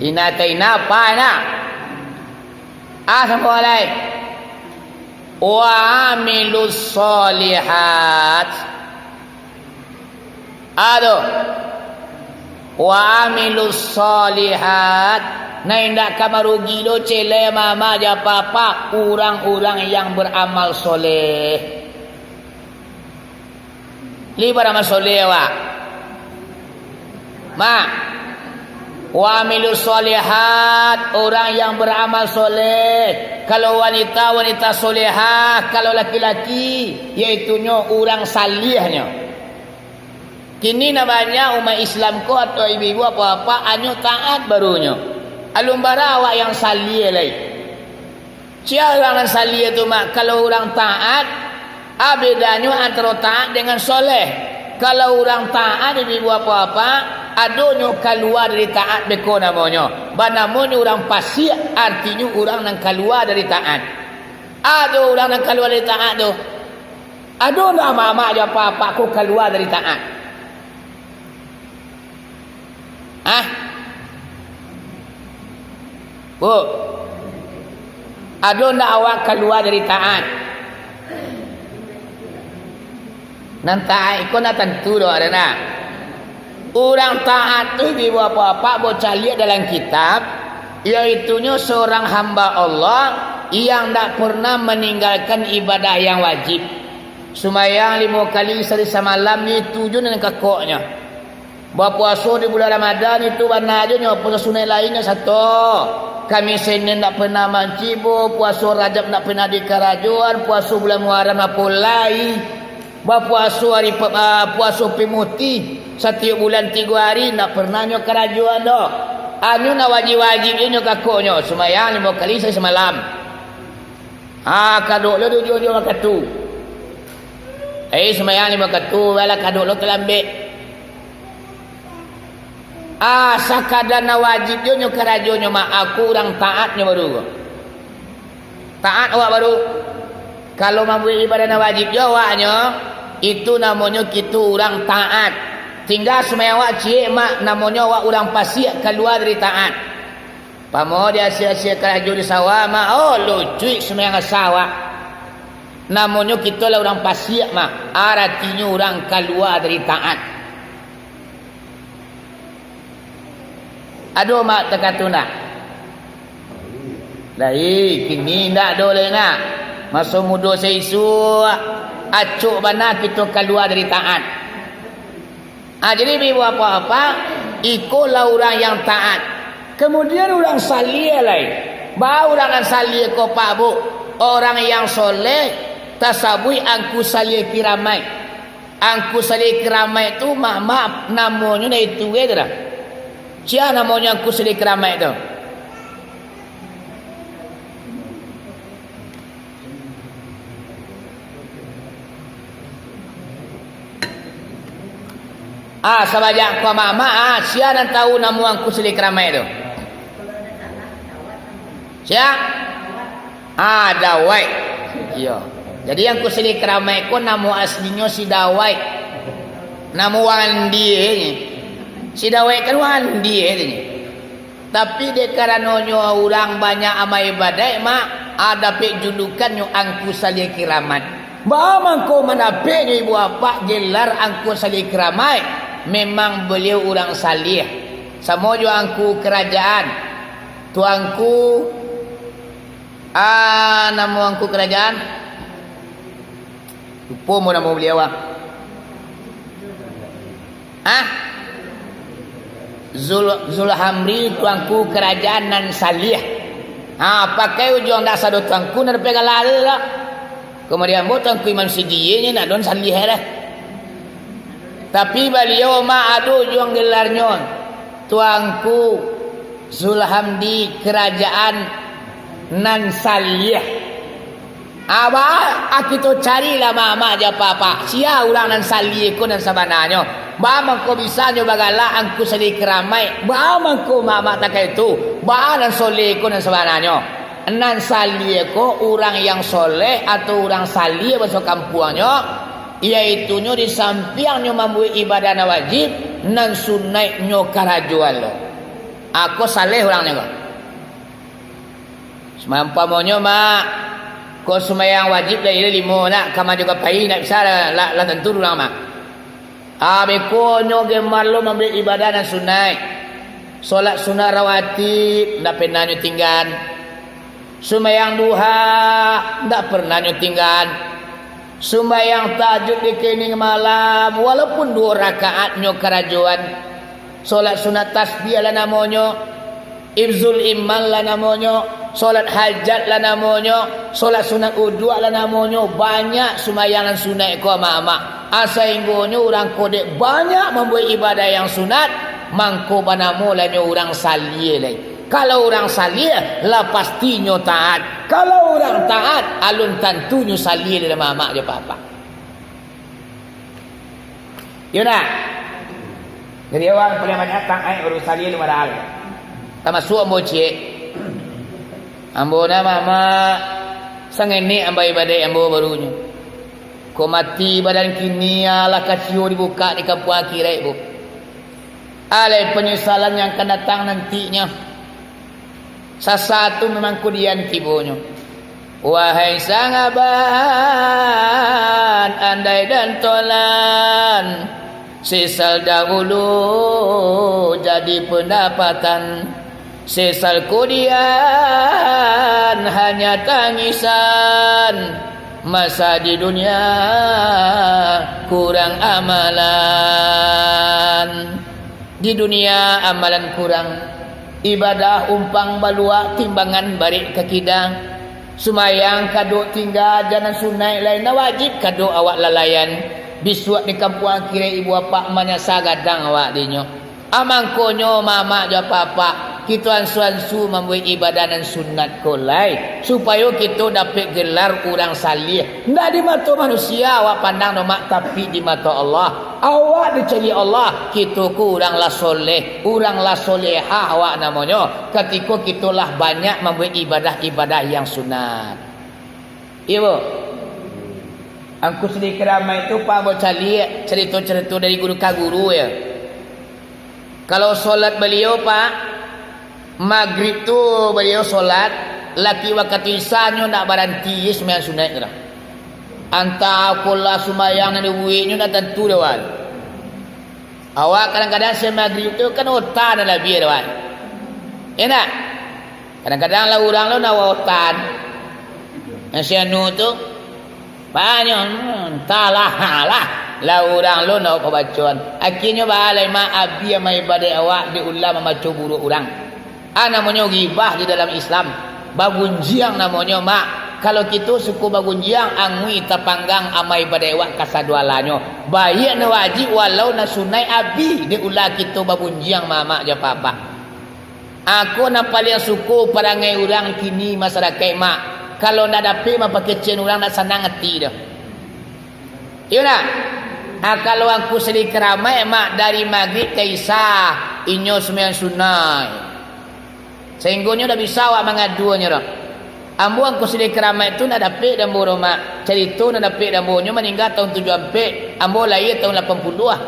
Ina ta ina apa ina? Ah, sampai lai. Wa amilus solihat. Aduh. Wa amilus solihat. Nah, indak ka marugi lo, celek mama jo papa, urang-urang yang baramal soleh. Li baramal soleh awak. Mak. Wa amilus solihat, orang yang beramal soleh. Kalau wanita, wanita solehah. Kalau laki-laki, yaitunyo urang saliahnyo. Kini nan banyak umaik Islam ko atau ibu-ibu apak-apak, anyo taat barunyo. Alun bara awak yang saliah lai. Sia urang nan saliah tu, Mak? Kalau urang taat, a, bedanyo antaro taat dengan soleh. Kalau urang taat, ibu-ibu apak-apak, adonyo kalua dari taat, beko namonyo. Banamonyo urang pasiak, artinyo urang nan kalua dari taat. Ado urang nan kalua dari taat tu? Ado ndak amak-amak jo apak-apak ko kalua dari taat? Hah? Bu, ado ndak awak kalua dari taat? Nan taat iko ndak tantu doh, ado ndak? Urang taat tu, ibu apak-apak, bocaliak dalam kitab, yaitunyo seorang hamba Allah yang ndak pernah meninggalkan ibadah yang wajib. Sumbayang limo kali sahari samalam, itu jo nan kakoknyo. Bapuaso di bulan Ramadan itu bana jo nyo, puaso sunaik lainnyo sato. Kamis Senin ndak pernah mancibo, puaso Rajab ndak pernah dikarajoan, puaso bulan Muharram apo lai. Bapuaso ari pe-, ah, puaso pimutih, satiok bulan tigo ari, ndak pernah nyo karajoan doh. Anyo nan wajib-wajib jo nyo kakoknyo, sumbayang limo kali sahari samalam. Ah, kadok lo di ujuang-ujuang wakatu. Eh, sumbayang limo wakatu, balah kadok lo talambek. Ah, sakadar nan wajib jo nyo karajonyo, Mak, aku urang taatnyo baru ko. Taat awak baru. Kalau mambuek ibadah nan wajib jo awaknyo, itu namonyo kito urang taat. Tingga sumbayang awak ciek, Mak, namonyo awak urang pasiak, kalua dari taat. Pamo di asia-asia karajo di sawah, Mak, oh, lucuik sumbayang asa awak. Namonyo kito lah urang pasiak, Mak, aratinyo urang kalua dari taat. Ado, Mak, takatu ndak? Lai, kini ndak ado lai, nak. Maso mudo saisuak, acok bana kito kalua dari taat. Ah, jadi, ibu apak-apak, ikolah urang yang taat. Kemudian urang saliah lai. Baa urang nan saliah ko, Pak, Bu? Orang yang soleh, tasabuik angku saliah kiramaik. Angku saliah kiramaik tu, maaf-maaf, namonyo ndak itu gai tu dah. Sia namonyo angku saliah kiramaik tu? Ah, sabajak ko amak-amak, ah, sia nan tahu namo angku saliah kiramaik tu? Sia? Ah, Dawai. Iyo. Jadi angku saliah kiramaik ko namo aslinyo si Dawai. Namo Wandi, eh. Si Dawai kan Wandi, eh, katanya. Tapi dek karanonyo urang banyak amal ibadaik, mak, a, dapek julukannyo angku saliah kiramat. Baa mangko mandapeknyo ibu apak gelar angku saliah kiramaik? Memang baliau urang saliah. Samo jo angku karajaan. Tuangku, a, namo angku karajaan? Lupo mo namo baliau, ah. Hah? Zul-, Zulhamdi tuangku karajaan nan saliah. Ha, pakai ujuang dak sado tuangku nan dapek galah tu lah. Kemudian bo tuangku Imam Sidie ni nak don saliah dah. Tapi baliau mah ado ujuang gelarnyo. Tuangku Zulhamdi karajaan nan saliah. A, baa, a, kito carilah mamak jo apak-apak. Sia urang nan saliah ko nan sabananyo? Baa mangko bisanyo bagala angku saliah kiramaik? Baa mangko mamak takah itu? Baa nan soleh ko nan sabananyo? Nan saliah ko urang yang soleh atau urang saliah baso kampuangnyo, Yaitunyo di sampiang nyo mambuek ibadah nan wajib, nan sunaik nyo karajoan lo. Ako saleh urang nyo ko. Seumpamonyo, Mak, ko sumbayang wajib lah, iyo limo nak, kama jo ka pai, nak bisa lah, lah, lah tantu urang, Mak. Ah, beko nyo gemar lo mambuek ibadah nan sunaik. Solat sunat rawatib, ndak pernah nyo tinggaan. Sumbayang duha, ndak pernah nyo tinggaan. Sumbayang tahajud di kening malam, walaupun duo rakaat nyo karajoan. Solat sunat tasbih lah namonyo, hifzul iman lah namonyo, solat hajat lah namonyo, solat sunat uduak lah namonyo, banyak sumbayang nan sunaik ko, Mak-mak. Ah, sainggonyo urang ko dek banyak mambuek ibadah yang sunat, mangko banamo lah nyo urang salie lai. Kalau urang salie, lah pastinyo taat. Kalau urang taat, alun tantunyo salie lai, Mak-mak jo Apak-apak. Iyo ndak? Jadi awak paling banyak taat baru salie lai, marah. Tamasuak ambo ciek. Ambo nah, Mak-mak, sangenek ambo ibadaik ambo barunyo. Ko mati badan kini, alah kasio dibukak di kampuang akiraik, Bu. Alai panyesalan yang akan datang nantinyo. Sasa tu memang kudian tibonyo. Wahai sangaban, andai dan tolan, sesal dahulu jadi pendapatan. Sesal kudian hanya tangisan, masa di dunia kurang amalan. Di dunia amalan kurang, ibadah umpang baluak, timbangan barek ka kida. Sumayang kadok tingga, jan nan sunaik lai, nan wajib kadok awak lalaian. Bisuak di kampuang akiraik ibu apak manyasa gadang awak dinyo. Amangkonyo mamak jo apak-apak, kito ansu-ansu mambuek ibadah nan sunat ko lai, supayo kito dapek gelar urang saleh. Ndak di mato manusia awak pandang doh mak, tapi di mato Allah. Awak dicari Allah, kito ko urang lah soleh, urang lah solehah awak namonyo, katiko kito lah banyak mambuek ibadah-ibadah yang sunat. Iyo, Bu? Angku Sidi Keramat tu, Pak, ambo caliak carito-carito dari guru ka guru, yo. Kalau solat baliau, Pak, magrib tu baliau solat, laki wakatu isya nyo ndak baranti, sumbayang sunaik tu dah. Antah apolah sumbayang nan dibueknyo, ndak tantu doh, Wan. Awak kadang-kadang sumbayang magrib tu kan ota nan labiah doh, Wan. Yo ndak? Kadang-kadang lah urang lo nak otan. Nan si anu tu, banyak, hmm, entahlah, lah urang lo nak pabacoan. Akhirnyo baa lai mak, abih amal ibadah awak dek ulah mambaco buruak urang. Ah, namonyo ghibah di dalam Islam. Bagunjiang namonyo mak. Kalau kito suko bagunjiang, angui tapanggang amal ibadah awak kasadoalahnyo. Baiak nan wajib walau nan sunaik abih dek ulah kito bagunjiang mamak jo apak-apak. Ako nan paliang suko parangai urang kini masarakaik mak, kalau ndak dapek mapakecekan urang ndak sanang ati doh. Iyo ndak? Ah, kalau Angku Sidi Keramat mak dari magrib ka isya, inyo sumbayang sunaik. Sainggonyo ndak bisa awak mangaduanyo doh. Ambo Angku Sidi Keramat tu ndak dapek dek ambo doh mak. Carito ndak dapek dek ambo, nyo maningga tahun tujuah ampek, ambo lahia tahun lapan puluah.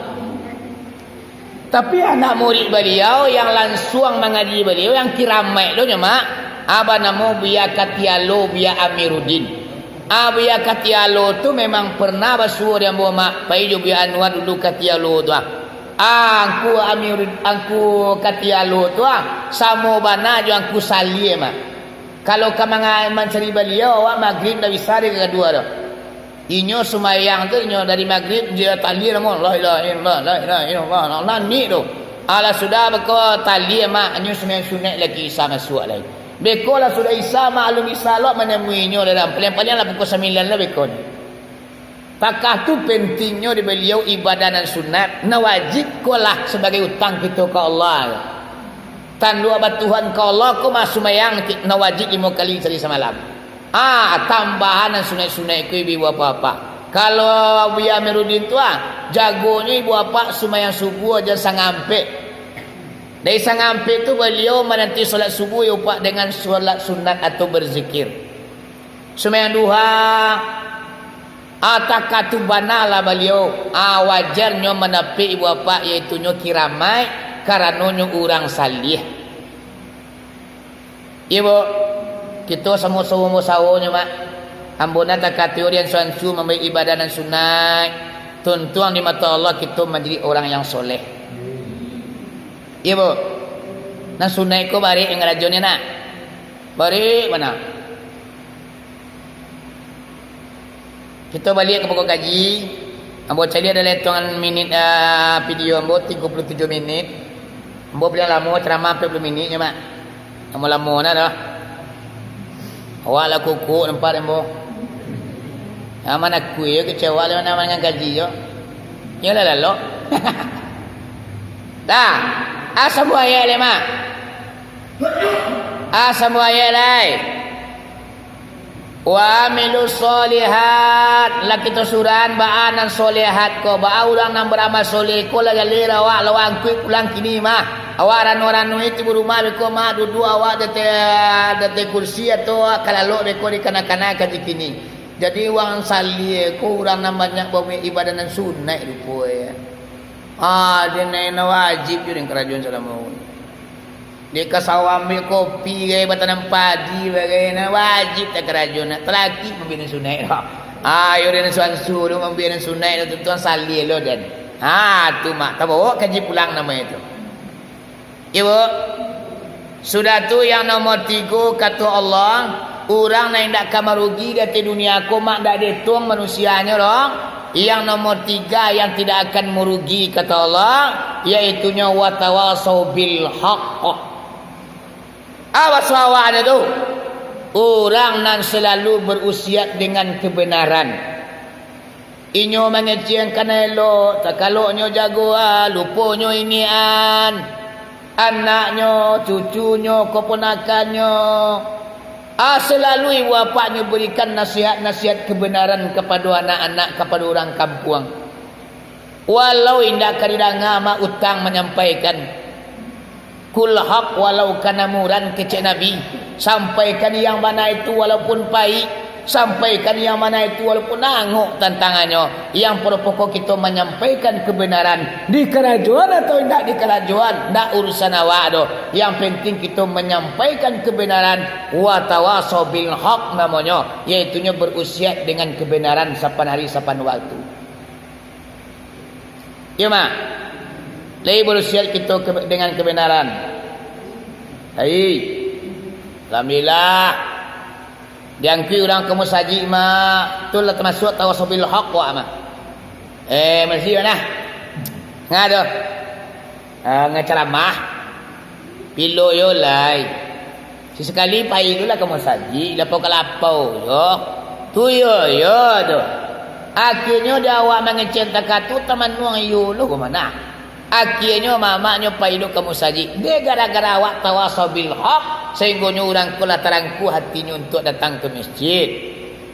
Tapi anak murid baliau yang lansuang mangaji baliau, yang kiramaik lo nyo mak, ah, banamo Buya Katialo, Buya Amiruddin. Ah, Buya Katialo tu memang pernah basuo di ambo mak, pai jo Buya Anwar dulu Katialo tu ah. Ah, Angku Amirud-, Angku Katialo tu ah, samo bana jo Angku Salie mak. Kalau ka manga-, mancari baliau, awak magrib ndak bisa dek kaduo tu. Inyo sumbayang tu, inyo dari magrib, dia tahlil namo, "La ilaha illallah, la ilaha illallah," nah, nanik tu. Alah sudah beko tahlil mak, inyo sumbayang sunaik lagi isya masuak lai. Beko lah sudah isya mak, alun bisa lo manemui inyo dalam, paliang-paliang lah pukul sambilan lah beko ni. Takah tu pentingnyo di baliau ibadah nan sunat, nan wajib ko lah sabagai utang kito ka Allah. Tanduak batuhan ka Allah ko mah sumbayang ti-, nan wajib limo kali sahari samalam. Ah, tambahan nan sunaik-sunaik ko ibu apak-apak. Kalau Buya Amiruddin tu ah, jagonyo ibu apak sumbayang subuah jam sangah ampek. Dari sangah ampek tu baliau mananti solat subuah ibu apak dengan solat sunat atau berzikir. Sumbayang duha, Ah, takatu bana lah baliau. Ah, wajarnyo mandapek ibu bapak, yaitunyo kiramaik, karanonyo urang saliah. Iyo, Bu. Kito samo-samo bausawonyo, Mak. Ambo nan takatu di ansu-ansu mambuek ibadah nan sunaik. Tuntuang di mato Allah, kito manjadi urang yang soleh. Iyo, Bu. Nan sunaik ko barek nan karajonnyo, nak. Barek bana. Kito baliak ka pokok kaji. Ambo caliak dalam itungan minit, ah, video ambo tigo puluah tujuah minit. Ambo paliang lamo ceramah ampek puluah minit nyo, Mak. Lamo-lamo nah doh. Awak lah kukuak nampak dek ambo. Aman aku yo kecewa lah, mana-mana kaji yo. Yo lah lalok. Dah. Asa buaya le, Mak. Asa buaya lai. Wa amilu sholihat, lah kito surang baa nan solehat ko, baa urang nan baramal soleh ko, lah jaleh awak lah angkuik pulang kini mah. Awak rano-rano itu barumah beko mah, duduak awak dateh, dateh kursi atau awak ka lalok beko di kana-kana kaji kini. Jadi urang saliah ko urang nan banyak babuek ibadah nan sunaik rupo e. Ah, den nan wajib jo den karajoan salamo. Dek ka sawah ambiak kopi gai, batanam padi bagai, nan wajib takarajo nak talaki mambuek nan sunaik doh. Ayo den suansu tu mambuek nan sunaik tu, tuntuang saliah lo den. Ha, tu mak, tabawa kaji pulang namo itu. Iyo, Bu. Sudah tu yang nomor tigo, kato Allah, urang nan indak ka marugi di ateh dunia ko mak, ndak dietong manusianyo doh. Yang nomor tiga yang tidak akan marugi, kato Allah, yaitunyo watawasau bil haq. Apo awaknyo tu? Urang nan selalu berusiat dengan kebenaran. Inyo mangecekkan elok, takaloknyo jagoan, luponyo inian, anaknyo, cucunyo, kaponakannyo. Ah, selalu ibu bapaknyo berikan nasihat-nasihat kebenaran kapado anak-anak, kapado urang kampuang. Walau indak ka didanga mak utang manyampaikan. Qul haq walau kana muran, kecek Nabi, sampaikan yang bana itu walaupun pahik, sampaikan yang bana itu walaupun angok tantangannyo. Yang pokok-pokok kito manyampaikan kebenaran, dikarajoan atau indak dikarajoan, ndak urusan awak doh. Yang penting kito manyampaikan kebenaran, watawasau bil haq namonyo, yaitunyo berusiat dengan kebenaran sapan hari sapan waktu. Iyo, Mak. Lai barusiat kito ke-, dengan kebenaran. Hai. Alhamdulillah. Diangkuik urang ka musajik, Mak. Tu lah tamasuak tawasau bil haq, wak, Mak. Eh, masih, nah. Ngado. Ah, ngacaramah. Pilo yo lai. Sasakali pai tu lah ka musajik, lapau ka lapau yo. Tu yo, yo tu. Akhianyo di awak mangecek takatu tamanuang iyo lo ka mano. Akhianyo mamaknyo pai lo ka musajik. Dek gara-gara awak tawasau bil haq, sahinggonyo urang ko lah tarangkuh hatinyo untuak datang ka masjid.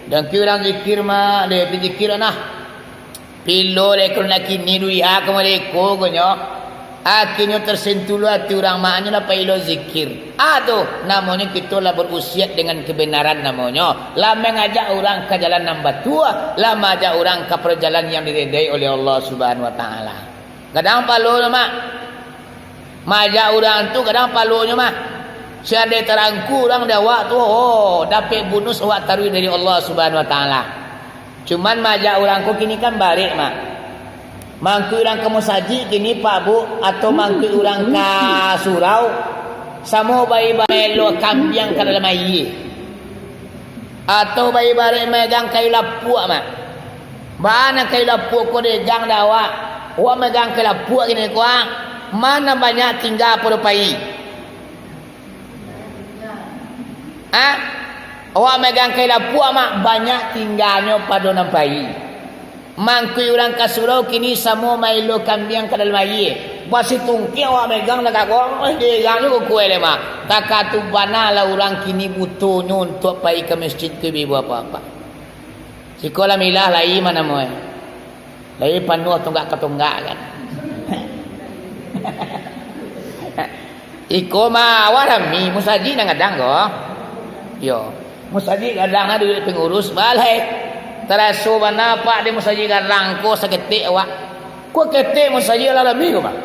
Dan ki urang zikir mah, dek zikir nah. Pilo lai kalau nak kini duiha ka maleko ko nyo. Akhirnyo tersentuh lo ati urang, maknyo lah pailo zikir. Ah tu, namonyo kito lah barusiat dengan kebenaran namonyo. Lah mangajak urang ka jalan nan batua, lah maajak urang ka jalan yang diridai oleh Allah Subhanahu Wa Taala. Gadang palo tu, Mak. Maajak urang tu gadang palonyo mah. Seandai tarangku urang di awak tu, oh, dapek bonus awak taruih dari Allah Subhanahu Wa Taala. Cuman maajak urang ko kini kan barek, Mak. Mangkuik urang ka musajik kini, Pak Bu, atau mangkuik urang ka surau, samo baibarat lo kambiang ka dalam aia. Atau baibarat maegang kayu lapuak, Mak. Baa nan kayu lapuak ko digang dek awak? Awak maegang kayu lapuak kini ko, ah. Ma nan banyak tingga pado pai? Ah? Awak maegang kayu lapuak, Mak, banyak tingganyo pado nan pai. Mangkuik urang ka surau kini samo maelo kambiang ka dalam aia. Basitungkek awak maegang nan kago, eh, digang juo kukuah lai, Mak. Takatu bana lah urang kini butonyo untuak pai ka masjid ko, ibu-ibu, bapak-bapak. Siko lah milah lai manamoe. Lai panuah tunggak ka tunggak kan. Iko mah awak rami, musajik nan gadang ko. Yo. Musajik gadang nan duduak pangurus balai. Taraso bana, Pak, di musajik gadang ko saketek awak. Ko ketek musajik Al-Alami ko, Pak.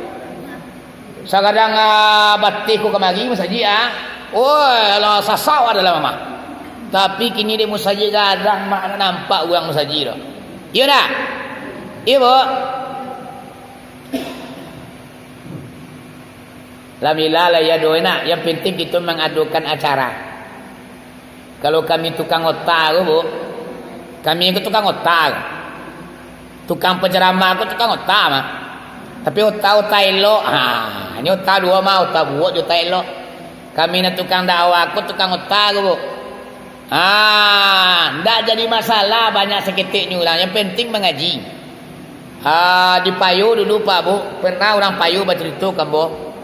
Sagadang, ah, bateh ko kamari musajik, ah. Oi, alah sasau adalah mama. Tapi kini di musajik gadang, Mak, nampak urang musajik tu. Iyo ndak? Iyo, Bu. Alhamdulillah lah, iyo doh, nak. Yang penting kito mangadokan acara. Kalau kami tukang ota ko, Bu, kami ko tukang ota ko. Tukang penceramah ko tukang ota mah. Tapi ota, ota elok. Ha, ini ota duo mah, ota buruak jo ota elok. Kami nan tukang dakwah ko tukang ota ko, Bu. Ha, ndak jadi masalah banyak saketeknyo urang. Yang penting mangaji. Ha, di Payo dulu, Pak, Bu. Pernah urang Payo bacarito ka ambo.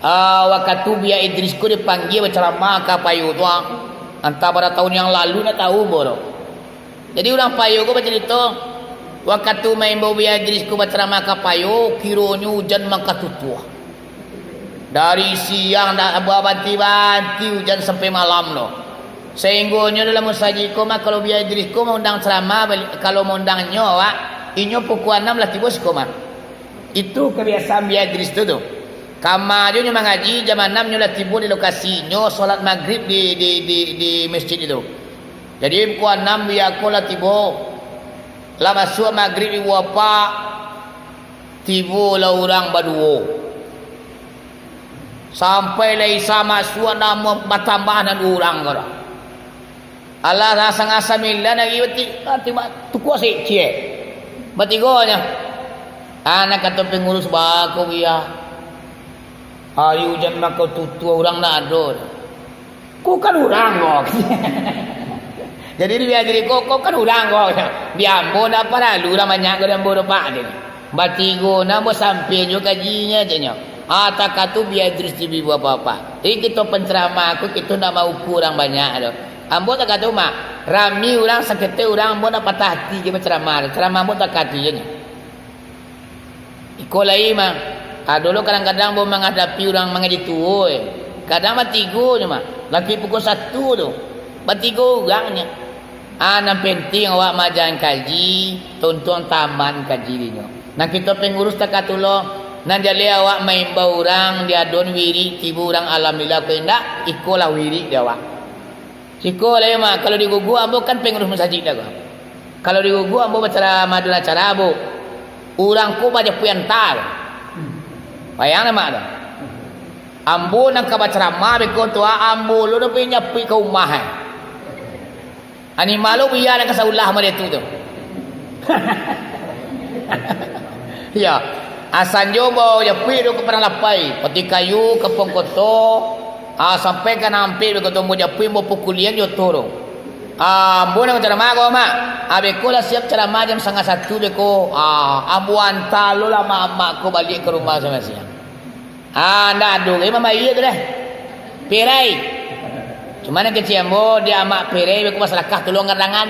Ah, wakatu Buya Idris ko dipanggia bacaramah ka Payo tu, ah. Antah bara taun yang lalu, ndak tahu ambo tu. Jadi, urang Payo ko bacarito, wakatu maimbau Buya Idris ko bacaramah ka Payo, kironyo ujan mangkatutuah. Dari siang ndak babanti-banti ujan sampai malam tu. Sainggonyo dalam musajik ko mah, kalau Buya Idris ko maundang caramah, bali-, kalau maundangnyo awak, inyo pukua anam lah tibo siko mah. Itu kabiasaan Buya Idris tu, tu. Kama jo nyo mangaji, jam anam nyo lah tibo di lokasi, nyo solat magrib di, di, di, di masjid itu. Jadi, pukua anam Buya ko lah tibo, lah masuak magrib ibu bapak, tibo lah urang baduo. Sampai lah Isya masuak, ndak batambah nan duo urang ko doh. Alah, lah sangah sambilan lagi bati-, bati-, tukua sik, ciek. Batigo nyo. Ah, nan kato pangurus, "Baa ko, Buya? Ari ujan mangkatutuah, urang ndak ado." "Ko kan urang ko." Jadi, di Buya Idris ko, "Ko kan urang ko." "Di ambo ndak paralu urang banyak ko, di ambo tu, Pak," caknyo. Batigo, namo sampai jo kajinyo, caknyo. Ah, takah tu Buya Idris tibo ibu bapak. Jadi, kito penceramah ko, kito ndak mauku urang banyak tu. Ambo takah tu mah, rami urang, saketek urang, ambo ndak patah ati jo bacaramah tu. Caramah ambo takah tu je nyo. Iko lai mah, ado lo kadang-kadang ambo manghadapi urang mangaji tuo, eh. Kadang batigo nyo mah, laki pukul satu tu. Batigo urang nyo. Ah, nan penting awak maaja kaji, tuntuang tamat kaji dinyo. Nan kito pangurus takah tu lo, nan jaleh awak maimbau urang, di adon wirik, tibo urang alhamdulillah ko indak, iko lah wirik di awak. Siko lai mah, kalau di Guguak ambo kan pangurus masajik dah ko. Kalau di Guguak ambo bacara-, maadon acara, Bu, urang ko bajapuik anta. Bayang dah, Mak, tu. Ambo nan ka bacaramah beko tu, ah, ambo lo dah pai nyapuik ka umah, eh. Ani malu Buya nan ka saulah mah di tu tu. Ya. Asanjo bao japuik tu ka Padang Lapai, Pati Kayu, Kampuang Koto, ah, sampai ka Nampik beko tu ambo japuik, ambo pukulian jo tu tu. Ah, ambo nan ka caramah ko, Mak. Ah, beko lah siap caramah jam satangah satu beko. Ah, ambo anta lo lah mamak ko baliak ka rumah samasiang. Ah, ndak ado gai mambayia tu doh. Perai. Cuma nan kecek ambo, di amak perai, beko basadakah tolong ka tangan.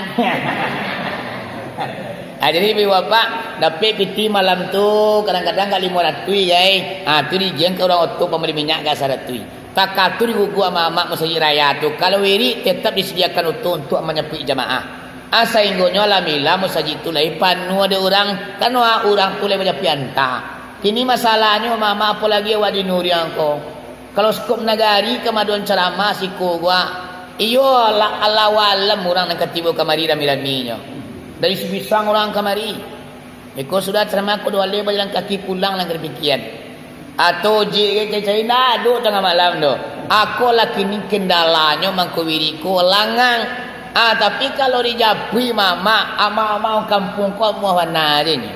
Ah, jadi, ibu bapak, dapek pitih malam tu, kadang-kadang ka limo ratuih, gai. Ah, tu diijian ka urang oto pambali minyak ka saratuih. Takah tu di Guguak amak-amak masajik raya tu, kalau wirik, tetap disadiakan oto untuak manyapuik jamaah. Ah, sainggonyo alhamdulillah masajik tu lai panuah dek urang, karano urang tu lai bajapuik anta. Kini masalahnyo, amak-amak, apo lagi awak di Nuriang ko. Kalau sakuik nagari ka maadoan caramah siko Guguak, iyo, ala-, Allahu alam urang nan ka tibo kamari rami-raminyo. Dari Sipisang urang kamari. Iko sudah caramah ko, duo aleh bajalan kaki pulang nan ka dipikian. Atau ojek gai cari-cari, ndak ado tangah malam tu. Ako lah kini kandalanyo mangko wirik ko langang. Ah, tapi kalau dijapuik mamak, amak-amak kampuang ko amuah bana je nyo.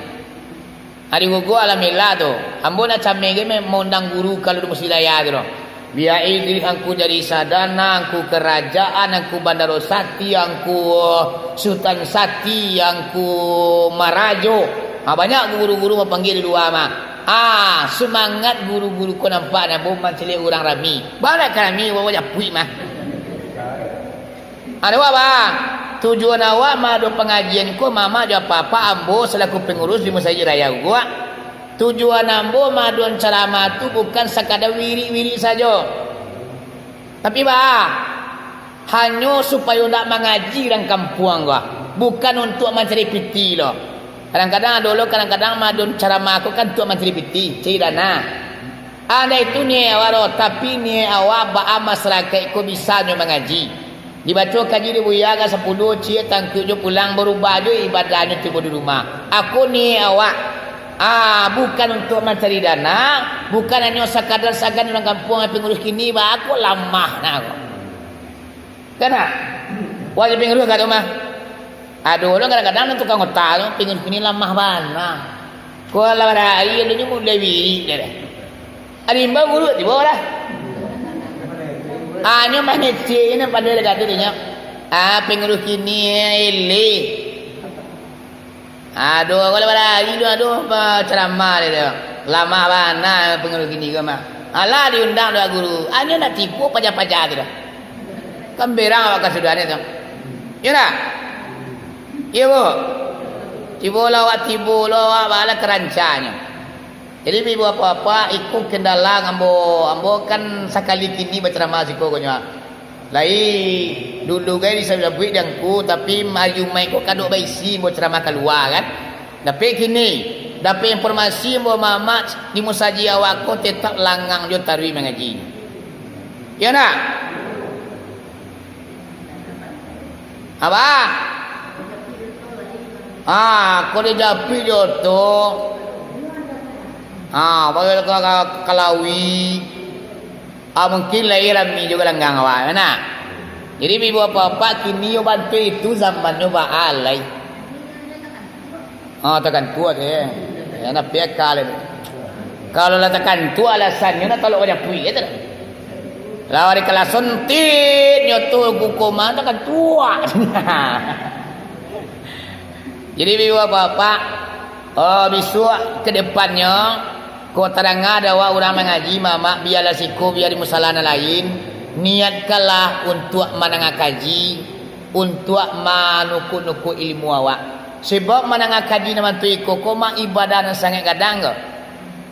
Ari Guguak alhamdulillah tu. Ambo nak cameh gai ma-, maundang guru kalau di Musik Raya tu doh. Biak Idris, Angku Jari Sadana, Angku Kerajaan, Angku Bandaro Sati, Angku Sutan Sati, Angku Marajo. Ha, banyak guru-guru bapanggia di lua mah. Ah, sumangat guru-guru ko nampak nyo, ambo mancaliak urang rami. Baa ka rami, bawa japuik mah. Ado apo? Tujuan awak maado pangajian ko, mamak jo apak-apak, ambo salaku pangurus di Musajik Raya Guguak. Tujuan ambo maadoan caramah tu bukan sakadar wirik-wirik sajo. Tapi baa, hanyo supayo ndak mangaji urang kampuang ko. Bukan untuak mancari pitih lo. Kadang-kadang ado lo, kadang-kadang madon caramah ko kan untuak mancari pitih, cari dana. Andai tu niaik awak lo, tapi niaik awak baa masarakaik ko bisanyo mangaji. Dibaco kaji di buya ka sapuluah, ciek tangkuik jo pulang, barubah jo ibadahnyo tibo di rumah. Ako niaik awak, ah, bukan untuak mancari dana, bukan hanyo sakadar sagan urang kampuang, pangurus kini baa ko lamah nah ko. Kan nak? Wajib pangurus ka rumah. Ado urang kadang-kadang nan tukang ota tu, pangurus kini lamah bana. Ko lah barari, ado nyo mulai wirik dah. Ari imbau guru tibo lah. Anyo mangecek ni pada lah kata dia. Ah, pangurus kini, eh, eleh. Aduh, kalau barari tu, aduh, apa ceramah dia tu. Lamah bana pangurus kini ko mah. Alah diundang dek guru. Anyo nak tibo paja-paja tu dah. Kan berang awak kasudahan tu. Iyo ndak? Iyo, Bu. Tibo lah awak, tibo lah awak, baa lah karancanyo. Jadi, ibu bapak-bapak, iko kendala ambo. Ambo kan sakali kini baceramah siko ko nyo. Lai, dulu gai disabuik-sabuik di angku, tapi ari Jumaik ko kadok baisi ambo ceramah kalua kan. Dapek kini, dapek informasi ambo mamak di musajik awak ko tetap langang jo taruih mangaji. Iyo ndak? Apa? Ah, ko dijapuik jo tu. Ah, bagi ka, ka, kalawi. Ah, mungkin lai rami juo langgang awak, yo ndak? Jadi, ibu bapak-bapak, kini yo bantuak itu zamannyo baa lai. Ah, takantuak tu, yo. Yo, ndak piakal itu. Kalau lah takantuak alasannyo, ndak talok bajapuik, yo tu. Lah ari kalason, tit, nyo tu hukuman takantuak. Jadi, ibu bapak-bapak, Oh, bisuak ka depannyo, kok tadanga dek awak urang mangaji, mamak, bialah siko, bia di musala nan lain, niatkanlah untuak mandanga kaji, untuak manukuk-nukuk ilmu awak. Sebab mandanga kaji nan bantuak iko ko mah ibadah nan sangaik gadang ko.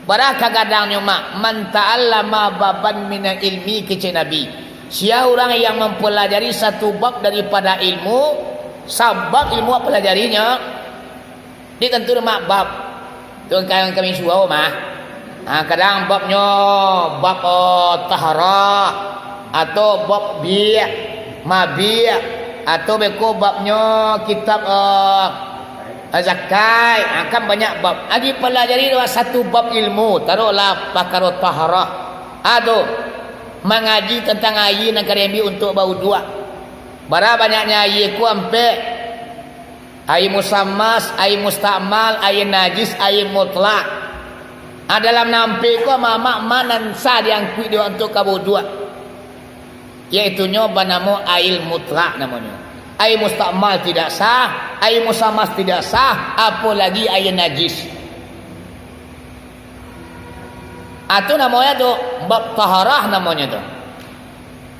Bara ka gadangnyo mah, "Man ta'allama baban minal ilmi," kecek Nabi. Sia urang yang mampalajari satu bab daripada ilmu, sabab ilmu awak palajarinyo, Di tantu mak bab. Tu kan kami suau mah. Ha, kadang babnyo bab, oh, taharah, atau bab biak, mabiak, atau beko babnyo kitab, eh, zakat. Ha, kan banyak bab. Adi pelajari satu bab ilmu, taruhlah pakaro taharah. Ha, tu. Mangaji tentang aia nan ka diambiak untuak bauduak. Bara banyaknyo aia ku ampek. Aia musammas, aia mustakmal, aia najis, aia mutlak. Ah, dalam nan ampek ko, mamak, ma nan sah diangkuik dek awak untuak ka bauduak. Yaitunyo banamo aia mutlak namonyo. Aia mustakmal tidak sah, aia musammas tidak sah, apo lagi aia najis. Ah, tu namonyo tu, bab taharah namonyo tu.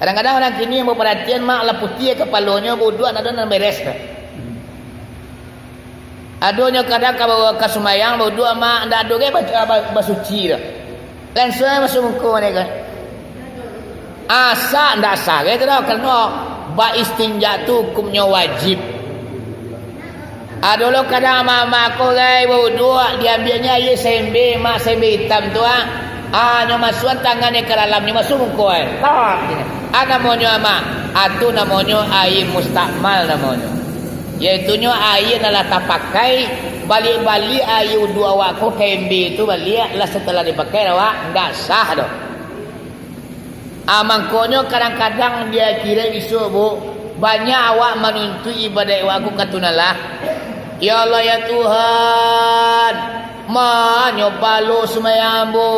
Kadang-kadang urang kini ambo paratian, mak, lah putiah kapalonyo, bauduak ndak ado nan beres doh. Adonyo kadang ka, ka sumbayang, bauduak, mak, ndak ado gai ba-, ba-, basuci doh. Langsuang masuak muko mereka. Asa ndak sah gai tu doh, karano baistinja tu hukumnyo wajib. Ado lo kadang amak-amak ko gai bauduak, diambiaknyo aia saember, mak, saember itam tu, ah. Ah, nyo masuakan tangannyo ka dalam, nyo masuak muko ai. Tah, ah, namonyo amak, ah, tu namonyo aia mustakmal namonyo. Yaitunyo aia nan lah tapakai, baliak-baliak aia uduak awak ko ka ember tu baliak, lah satalah dipakai awak, ndak sah doh. Ah, mangkonyo kadang-kadang di akhirat bisuak, Bu, banyak awak manuntuik ibadaik awak ko ka tu nan lah. Ya Allah, ya Tuhan, ma nyo pahalo sumbayang ambo?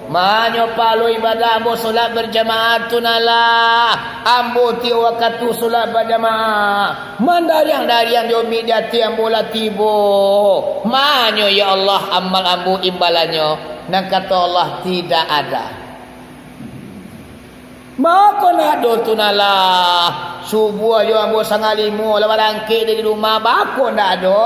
Ma nyo pahalo ibadah ambo solat bajamaah tu nan lah? Ambo tiok wakatu solat bajamaah, mandariang-dariang di umik di ati ambo lah tibo. Ma nyo, ya Allah, amal ambo imbalannyo? Nan kato Allah, tidak ada. Bako ndak ado tu nan lah? Subuah jo ambo sangah limo lah barangkek dari rumah, bako ndak ado?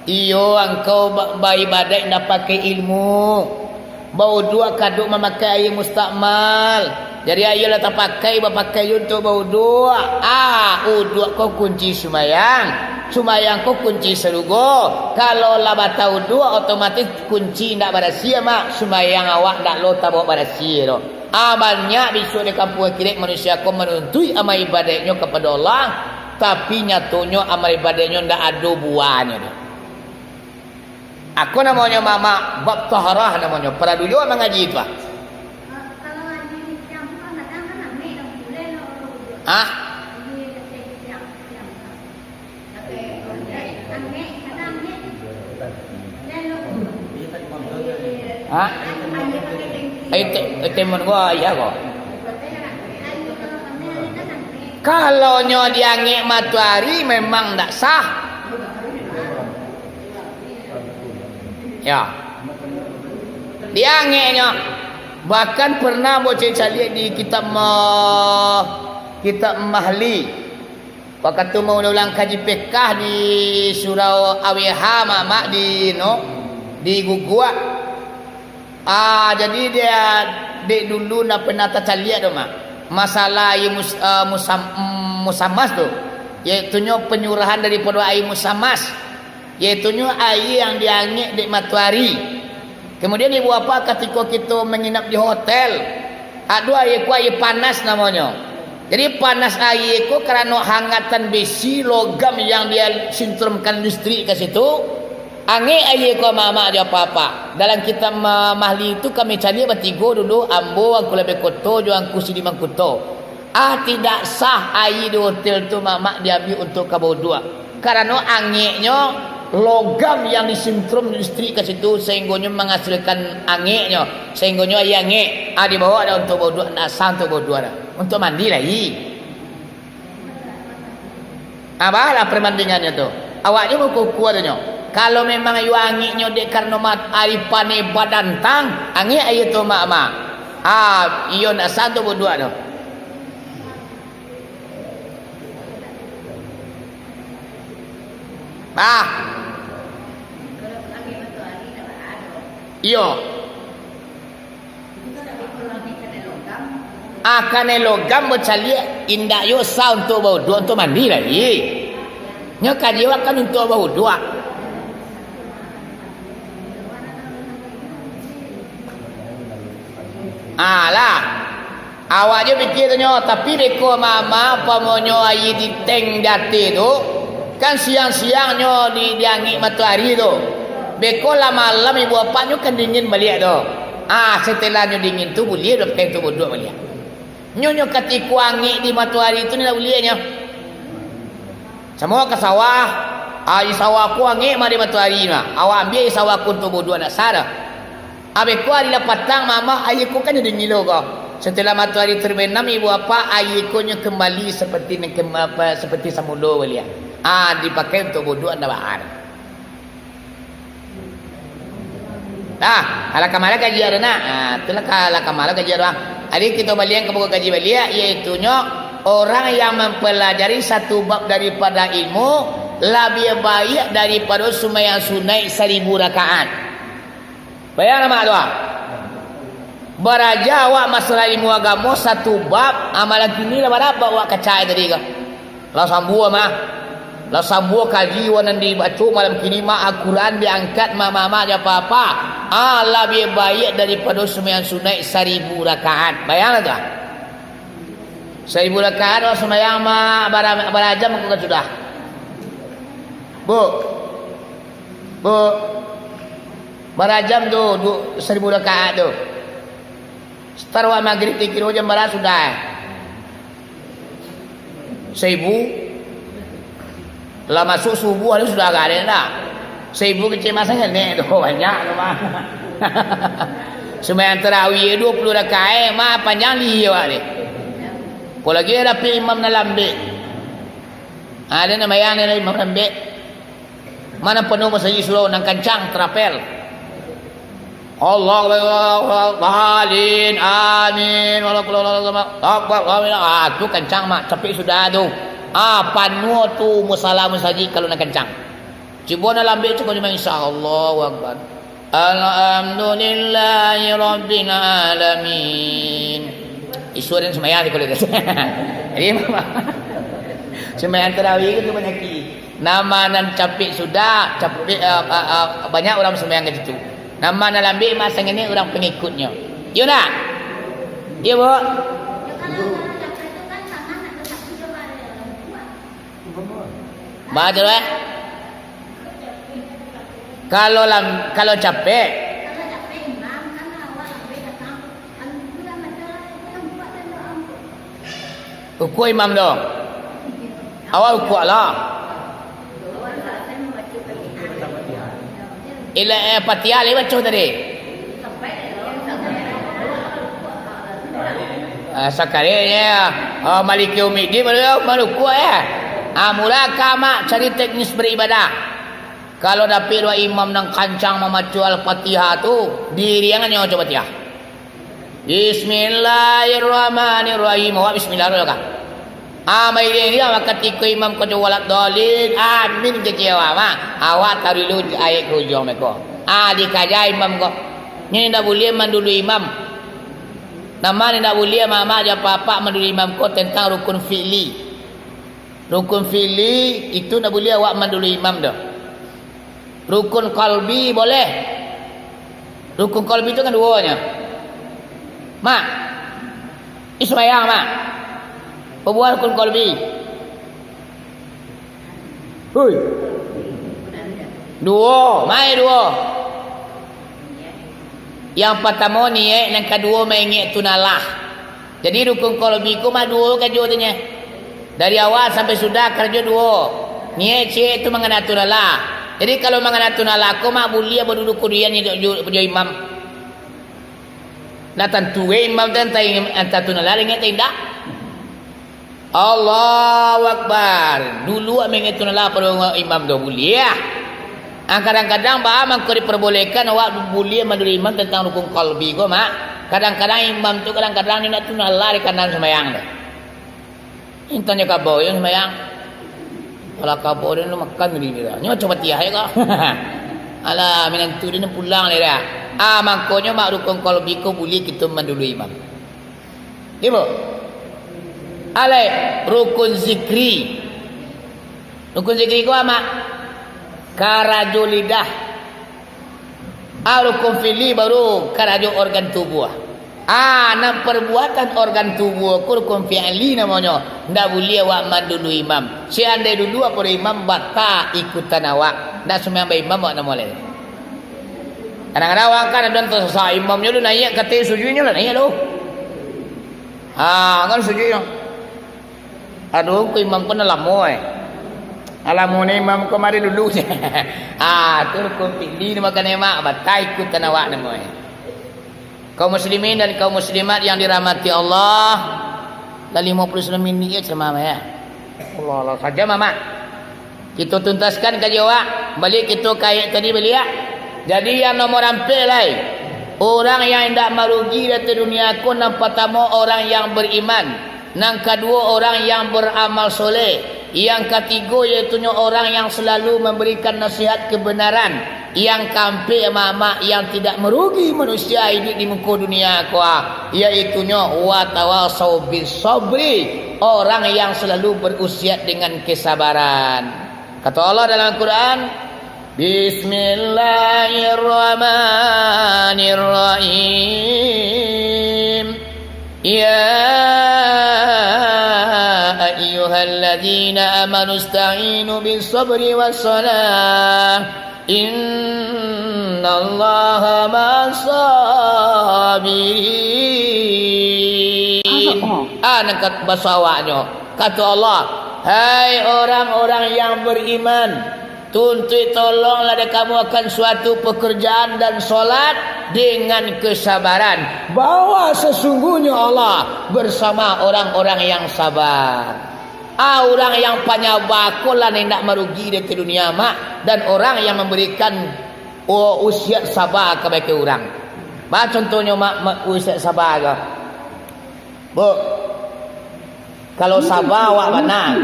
Iyo, angkau ba-, baibadaik ndak pakai ilmu. Bauduak kadok mamakai aia mustakmal. Jadi, aia lah tapakai, bapakai juo untuak bauduak. Ah, uduak ko kunci sumayang. Sumayang ko kunci sarugo. Kalau lah batauduak, otomatis kunci indak barasiah, mak. Sumayang awak ndak lo tabao barasiah doh. Ah, banyak bisuak di kampuang kirek manusia ko manuntuik amal ibadaiknyo kapado Allah, tapi nyatonyo amal ibadaiknyo ndak ado buahnyo doh. Ako namonyo, mamak, bab taharah namonyo. Paralu juo mangaji tu, ah. Ah? Ah? Eh, te-, eh, temon gua, iya gua. Kalau nyo diangek matoari, memang ndak sah. Ya. Diangeknyo. Bahkan pernah ambo caliak di kitab ma-, kitab Mahli. Wakatu maulang-ulang kaji pekah di surau A W H, mamak, di, no, di Guguak. Ah, jadi dia, dek dulu ndak pernah tacaliak tu, mak. Masalah aia mus-, ah, musam-, mm, musamas tu, yaitunyo penyurahan daripada aia musamas, yaitunyo aia yang diangek dek matoari. Kemudian, ibu bapak, katiko kito manginap di hotel, ado aia ko aia panas namonyo. Jadi, panas aia ko karano hangatan besi logam yang dia sintrumkan listrik ka situ. Angek aia ko, mamak jo apak-apak. Dalam kitab Ma-, Mahli tu kami caliak batigo dulu, ambo, Angku Labai Koto, jo Angku Sidi Mangkuto. Ah, tidak sah aia di hotel tu, mamak, diambiak untuak ka bauduak. Karano angeknyo, logam yang disintrum listrik ka situ, sahinggonyo mangasilkan angeknyo, sahinggonyo aia angek, ah, dibaok dah untuak bauduak, ndak sah untuak bauduak dah. Untuak mandi lai. Ah, baa lah perbandingannyo tu. Awak jo baukua-ukua tu nyo. Kalau memang iyo angeknyo dek karano mat-, ari paneh badantang, angek aia tu, mak-mak. Ah, iyo ndak sah untuak bauduak tu. Ah. Iyo. Ah, kanai logam bacaliak, indak yo sah untuak bauduak, untuak mandi lai. Nyo kaji awak kan untuak bauduak. Ah, lah. Awak jo pikia tu nyo, tapi beko mama, umpamonyo aia di tank di ateh tu, kan siang-siang nyo di, diangek matoari tu. Beko lah malam ibu apak nyo kan dingin baliak tu. Ah, setelah nyo dingin tu, buliah lah pakai untuak bauduak baliak. Nyo, nyo katiko angek di matoari tu, ndak buliah nyo. Samo ka sawah, ah, di sawah ko angek mah di matoari mah. Awak ambiak di sawah ko untuak bauduak, ndak sah doh. Abih ko ari lah patang, mama, aia ko kan jadi ngilo ko. Setelah matoari terbenam, ibu apak, aia ko nyo kembali seperti nan kem-, apa, seperti samulo baliak. Ah, dipakai untuak bauduak, ndak baa. Nah, alah kamala kaji ado nak. Ah, itulah ka-, alah kamala kaji ado, ah. Jadi kito baliak ka buku kaji baliak, yaitunyo orang yang mempelajari satu bab daripada ilmu labiah baik daripada sumbayang sunaik saribu rakaat. Bayang mak tu, ah. Baraja awak masalah ilmu agamo satu bab, amalan kini lah bara bab awak kacai tadi ko. Lah sambua mah. Lah sambua kaji awak nan dibaco malam kini mah, Al-Quran diangkat mah, mah, mah, jo apa-apa. Ah, labiah baiak daripado sumbayang sunaik saribu rakaat. Bayang lah tu, ah. Saribu rakaat awak sumbayang mah, bara-, bara jam ko kan sudah. Bu. Bu. Bara jam tu, du-, saribu rakaat tu. Setar awak magrib, dikiro jam bara sudah, eh? Saibu. Lah masuk subuh tu sudah agak ado ndak? Saibu kecek masa nek tu, banyak tu mah. Sumbayang tarawih duo puluah rakaat, eh, mah panjang lihia awak ni. Apolagi dapek imam nan lambek. Ha, ado nan bayang ado imam lambek. Mano penuh masajik surau nan kancang, tarapel. Allahu Akbar, Allahu Akbar, amin. Allahu Akbar, Allahu Akbar. Ah, tu kancang, mak, capek sudah tu. Ah, panuah tu musala masajik kalau nan kancang. Cubo nan lambek tu, kau cuma insya Allahu Akbar. Alhamdulillahirabbil alamin. Isuak den sumbayang di kulit. Jadi, sumbayang tarawih itu banyaki. Nama nan capek sudah, capek, eh, eh, eh, banyak urang sumbayang ka situ. Nama nan lambek mah sangini urang pangikutnyo. Iyo ndak? Iyo, Bu? Batul, eh? Kalau lam-, kalau capek, ukua imam tu. Awak ukua lah. Ila, eh, Fatihah lai baco tadi. Ah, sakali nyo, ah, Maliki Yaumiddin baru, baru ukua, ya. Ah, mula ka mak cari teknis beribadah. Kalau dapek dua imam nan kancang mamaco Al-Fatihah tu, diriangan nyo baco Fatihah. Bismillahirrahmanirrahim. Awak bismillah dulu kan. Ah, mairing dia, maka tiko imam ko jo waladdallin, amin kecek awak, mak. Awak taruih dulu ayat ka ujuang beko. Ah, dikaja imam ko. Ni ndak buliah mandului imam. Nama ni ndak buliah, mamak jo apak-apak, mandului imam ko tentang rukun fi'li. Rukun fi'li itu ndak buliah awak mandului imam doh. Rukun qalbi boleh. Rukun qalbi tu kan duo nyo. Mak, ih, sumbayang, Mak. Pabuah rukun qalbi. Hui. Duo, mai duo. Yang patamo niaik, nan kaduo maingek tunalah. Jadi rukun qalbi ko mah duo karajo tu nyo. Dari awal sampai sudah karajo duo. Niaik ciek tu mangana tunalah. Jadi kalau mangana tunalah ko mah buliah baduduak kudian jo, jo, jo imam. Nah tantu we imam tu antah, antah tunalah ingat indak. Allahu Akbar. Dulu awak maingek tunalah pado imam tu buliah. Ah, kadang-kadang baa mangko diperbolehkan awak buliah mandului imam tentang rukun qalbi ko, Mak. Kadang-kadang imam tu kadang-kadang nyo ndak tunalah di kanan sumbayang tu. Intan nyo kabau, yo sumbayang. Alah kabau den makan tadi ni dah. Nyo baco Fatihah yo ko. Alah, minantu den pulang lai dah. Ah, mangkonyo mak rukun qalbi ko buliah kito mandului imam. Ibu. Alai, rukun zikri. Rukun zikri ko amak. Karajo lidah. Ah, rukun fi'li baru karajo organ tubuah. Ah, nan perbuatan organ tubuah ko rukun fi'li namonyo. Ndak buliah awak mandului imam. Seandai dulu apo imam bata ikutan awak. Ndak sumbayang baimam awak namo lai. Kadang-kadang awak kan ado nan tasasak imamnyo tu naiak ka ateh sujuiknyo lah naiak tu. Ah, kan sujuiknyo. Aduh, ko imam ko nan lamo, eh. Ah, lamo ni imam ko mari dulu. Ah, tu rukun fi'li ni makan emak, batai ikutan awak namo, eh. Kaum muslimin dan kaum muslimat yang dirahmati Allah, lah limo puluah sambilan minit ya ceramah, ya. Allah, Allah saja, Mamak. Kito tuntaskan kaji awak, baliak kito ka ayat tadi baliak. Jadi yang nomor ampek lai, orang yang indak marugi dari dunia ko, nan patamo orang yang beriman, nan kaduo orang yang beramal soleh, yang katigo yaitunyo orang yang selalu memberikan nasihat kebenaran, yang kaampek amak-amak yang tidak merugi manusia hidup di muko dunia ko, yaitunyo watawasau bis sabri, orang yang selalu berusiat dengan kesabaran. Kato Allah dalam Al-Quran, Bismillahirrahmanirrahim. Ya ayyuhalladzina amanu ista'inu bis sabri was salah. Innallaha ma'as sabirin. Ah, nan kat-, baso awaknyo. Kato Allah, "Hai orang-orang yang beriman, tuntuik tolonglah dek kamu akan suatu pekerjaan dan salat dengan kesabaran, bahwa sesungguhnya Allah bersama orang-orang yang sabar." Ah, urang yang panyaba ko lah nan indak marugi di dunia, Mak, dan orang yang memberikan, oh, usiat saba kabake urang. Bah, contohnyo, Mak, ma-, usiat saba ko. Bu, kalau saba awak bana,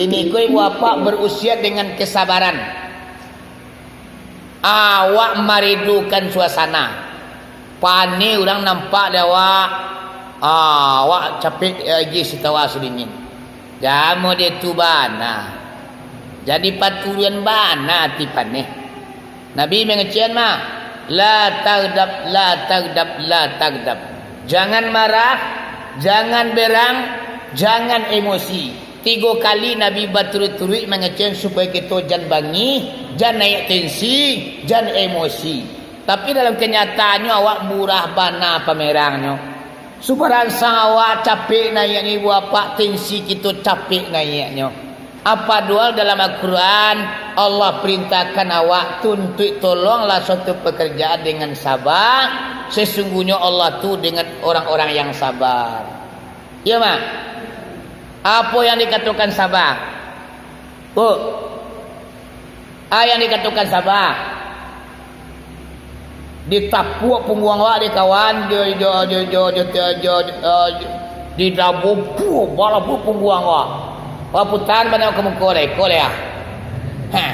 ini ko ibu apak berusiat dengan kesabaran. Awak maridukan suasana. Paneh urang nampak dek awak. Ah, awak capek, eh, agi sitawa sadingin. Jamo dia tu bana. Jadi paturuan bana ati paneh. Nabi mangecek mah, "La taghdab, la taghdab, la taghdab." Jangan marah, jangan berang, jangan emosi. Tigo kali Nabi baturuik-turuik mangecek supayo kito jan bangih, jan naiak tensi, jan emosi. Tapi dalam kanyataannyo awak murah bana pamerangnyo. Subarang sang awak capek naiaknyo, ibu apak, tensi kito capek naiaknyo. Apadoal dalam Al-Quran, Allah perintahkan awak tuntuik tolonglah suatu pekerjaan dengan sabar. Sesungguhnyo Allah tu dengan orang-orang yang sabar. Iyo, Mak? Apo yang dikatokan sabar? Bu, a yang dikatokan sabar? Ditapuak pungguang awak dek kawan, jo, jo, jo, di dabo, puh, balabuak pungguang awak. Wah, putaan bana ka muko dek iko dek ah. Heh.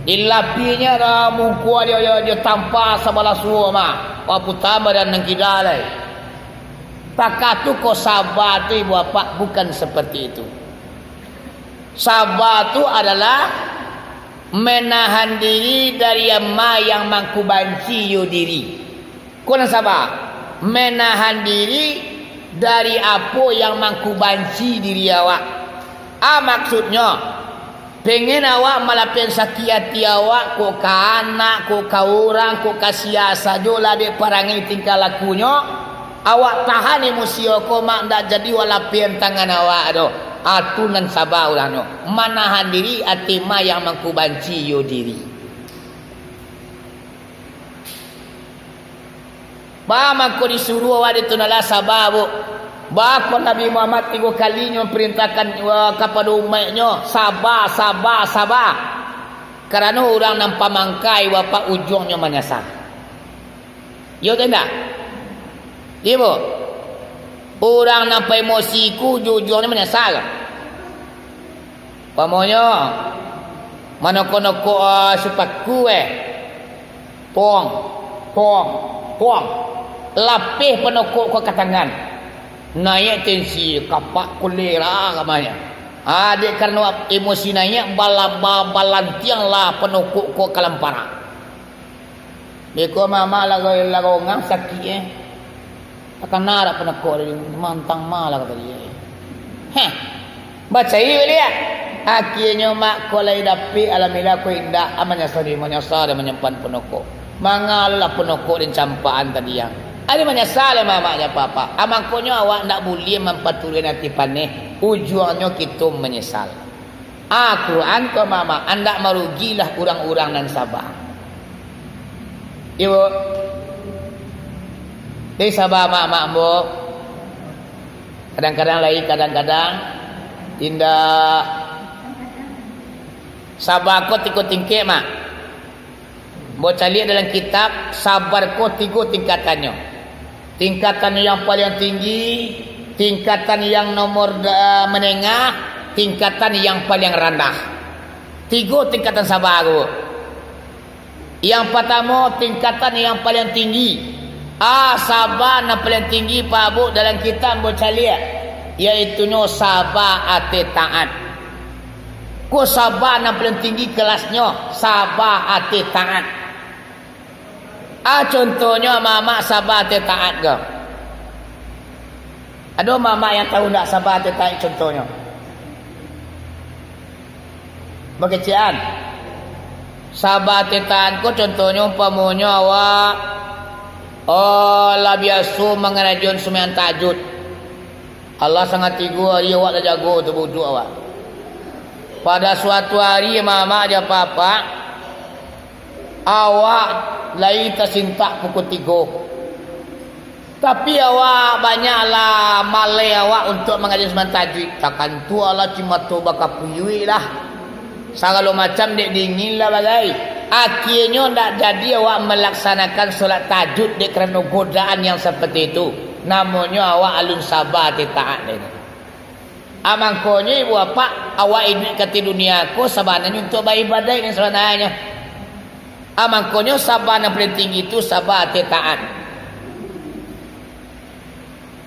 Dilapihnyo dah muko dek, dek, dek tampa sabalah suo mah. Wah, putaan badan nan kida lai. Takah tu ko sabar tu, ibu apak, bukan seperti itu. Sabar tu adalah menahan diri dari ma yang mangkubanci yo diri. Ko nan sabar, menahan diri dari apo yang mangkubanci diri awak. A maksudnyo, pengen awak malapiahan sakik ati awak, kok ka anak, kok ka urang, kok ka sia sajo lah dek parangai tingkah lakunyo, awak tahan emosi awak ko, mak, ndak jadi awak lapiahan tangan awak doh. A tu nan sabar urangnyo, manahan diri ati ma yang mangkubanci yo diri. Ba mangko disuruah awak dek Tuhan Allah sabar, Bu. Ba ko Nabi Muhammad tigo kalinyo maparintahkan, eh, kapado umaiknyo, sabar, sabar, sabar. Karano urang nan pamangkai, ibu apak, ujuangnyo manyasal. Iyo atau indak? Iyo, Bu. Urang nan paemosi ko ujuang-ujuangnyo manyasal. Umpamonyo, manokok-nokok, ah, supaku, eh. Pong, pong, pong. Lapeh panokok ko ka tangan. Naiak tensi, kapak kolera kamanyo. Ah, dek karano emosi naiak, bala-, ba-, balantianglah panokok ko ka lamparak. Beko mamak lago-, lagongang sakik, eh. Takana dak panekok tadi, mantang ma lah kato dia. Heh. Bacaiak liak. Akhirnyo mak ko lai dapek, alhamdulillah ko indak, a manyasal diri, manyasal dek manyampan panokok. Mangalah panokok den campakan tadi yang. Ado manyasal mamak jo apak-apak. A mangkonyo awak ndak buliah mampaturuikan ati paneh, ujuangnyo kito manyasal. A Quran ko mamak, andak marugilah urang-urang nan sabar. Iyo, Bu. Dek sabar, mak-mak, Bu. Kadang-kadang lai, kadang-kadang indak. Sabar ko tigo tingkek, mak. Ambo caliak dalam kitab, sabar ko tigo tingkatannyo. Tingkatan yang paling tinggi, tingkatan yang nomor da-, menengah, tingkatan yang paling randah. Tigo tingkatan sabar ko. Yang partamo, tingkatan yang paling tinggi. A, sabar nan paling tinggi, Pak Bu, dalam kitab ambo caliak, yaitunyo sabar ateh taat. Ko sabar nan paling tinggi kelasnyo, sabar ateh taat. A, contohnyo mamak sabar ateh taat ko. Ado mamak yang tahu ndak sabar ateh taat contohnyo? Bakecekan. Sabar ateh taat ko contohnyo umpamonyo awak, oh, lah biaso mangarajoan sumbayang tahajud. Alah sangat tigo ari awak lah jago tu buduak awak. Pada suatu ari mamak jo apak-apak, awak lai tasintak pukua tigo. Tapi awak banyaklah maleh awak untuak mangarajoan sumbayang tahajud. Takantu alah cimato bakapuyuik lah. Sagalo macam dek dingin lah bagai. Akhianyo ndak jadi awak malaksanakan solat tahajud dek karano godaan yang saparti itu. Namonyo awak alun sabar ateh taat lai. A mangkonyo ibu apak, awak iduik ka ateh dunia ko sabananyo untuak baibadaik nan sabananyo. A mangkonyo sabar nan paling tinggi tu sabar ateh taat.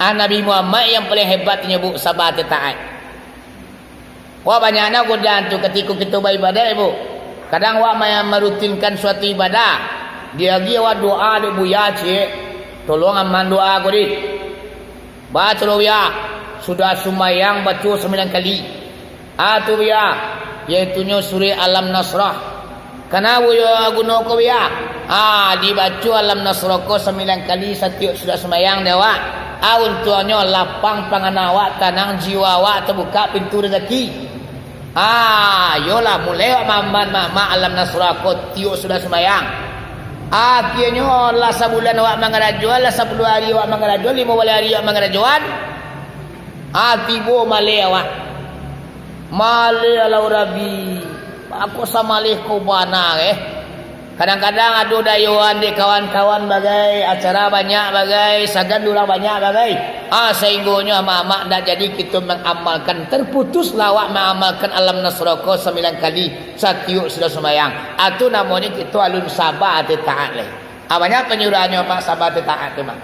Ah, Nabi Muhammad yang paling hebat inyo, Bu, saba ateh taat. Wah, banyaknyo godaan tu katiko kito baibadah, Bu. Kadang wak ma-, marutinkan suatu ibadah, diagiah wak doa dek Buya, ciek. Tolong aman doa ko dih. Baco lo, Buya, sudah sumbayang baco sambilan kali. Ah, tu, Buya, yaitunyo surah Alam Nasrah. Kana, Buya, guno ko, Buya? Ah, dibaco Alam Nasrah ko sambilan kali satiok sudah sumbayang dek awak. Ah, untuangnyo lapang pangana awak, tanang jiwa awak, tabukak pintu rezeki. Ah, iyolah, mulai awak maamal, maamal Alam Nasrah ko tiok sudah sumbayang. Akhianyo, lah sabulan awak mangarajoan, lah sapuluah ari awak mangarajoan, limo baleh ari awak mangarajoan. Ah, tibo maleh awak. Maleh alau rabi. Ako samaleh ko bana, eh. Kadang-kadang ado dayoan dek kawan-kawan bagai, acara banyak bagai, sagan urang banyak bagai. Ah, sainggonyo amak-amak ndak jadi kito mangamalkan, tarputuslah awak mangamalkan Alam Nasrah ko sambilan kali satiok sudah sumbayang. Ah, tu namonyo kito alun saba ateh taat lai. Ah, banyak panyuruahannyo, Mak, saba ateh taat tu, Mak.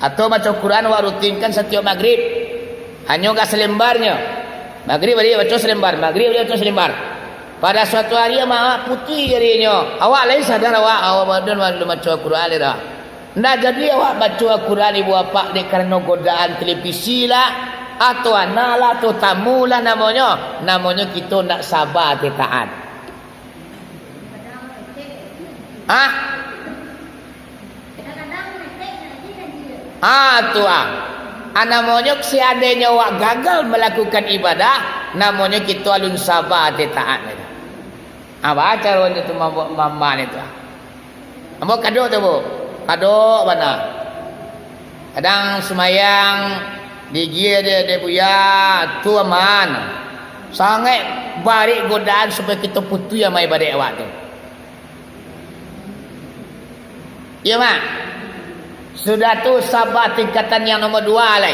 Atau baco Quran wak rutinkan satiok magrib. Hanyo agak salembarnyo. Magrib baliak baco salembar, magrib baliak baco salembar. Pada suatu ari, amak putuih jarinyo. Awak lai sadar awak, awak badan alun baco Quran lai doh. Ndak jadi awak baco Quran, ibu apak, dek karano godaan televisi lah, atau anak lah, atau tamu lah namonyo. Namonyo kito ndak saba ateh taat. Hah? Ah, tu ah. Ah, namonyo seandainyo awak gagal malakukan ibadah, namonyo kito alun saba ateh taat. Ah, baco lo tu mambo-, mamba ni tu ah. Ambo kadok tu, Bu. Kadok bana. Kadang sumayang, digie dek, dek Buya, tu aman. Sangaik barek godaan supayo kito putuih amal ibadah awak tu. Iyo, Mak. Sudah tu, saba tingkatan yang nomor dua lai.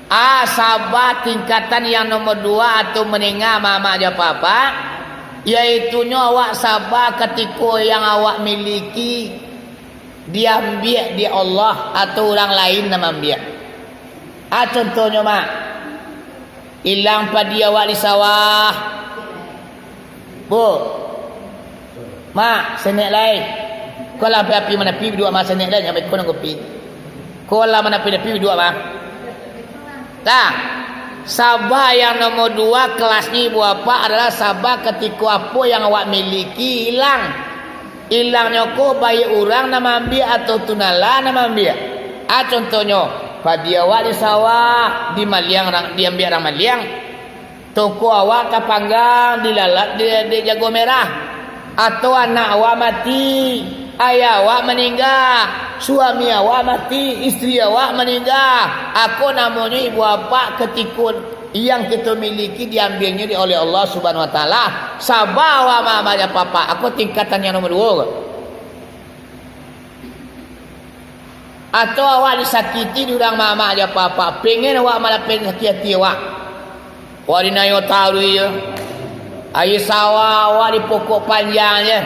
Ah, saba tingkatan yang nomor dua atau maningga amak-amak jo apak-apak, yaitunyo awak saba katiko yang awak miliki diambiak dek Allah atau urang lain nan maambiak. Ah, contohnyo, Mak, ilang padi awak di sawah. Bu, Mak, senek lai. Ko lah api-api manapi biduak, Mak, senek lai, ngamai ko nan kopi. Ko lah manapi-napi biduak, Mak. Tah, saba yang nomor dua kelasnyo ibu apak adalah saba katiko apo yang awak miliki ilang. Ilangnyo ko baiak urang nan maambiak atau tunala nan maambiak. Ah, contohnyo, padi awak di sawah, dimaliang rang-, diambiak rang maliang. Toko awak tapanggang, dilalap dek, dek jago merah. Atau anak awak mati, ayah awak maningga, suami awak mati, istri awak maningga. Ako namonyo ibu apak katiko yang kito miliki diambiaknyo di, oleh Allah Subhanahu Wa Taala. Saba awak ma-, ma-, apak-apak. Ako tingkatan yang nomor duo ko. Atau awak disakiti di urang mamak jo apak-apak, pengen awak malapehkan sakik ati awak. Awak dinayo taruih jo. Aia sawah awak dipokok panjang je.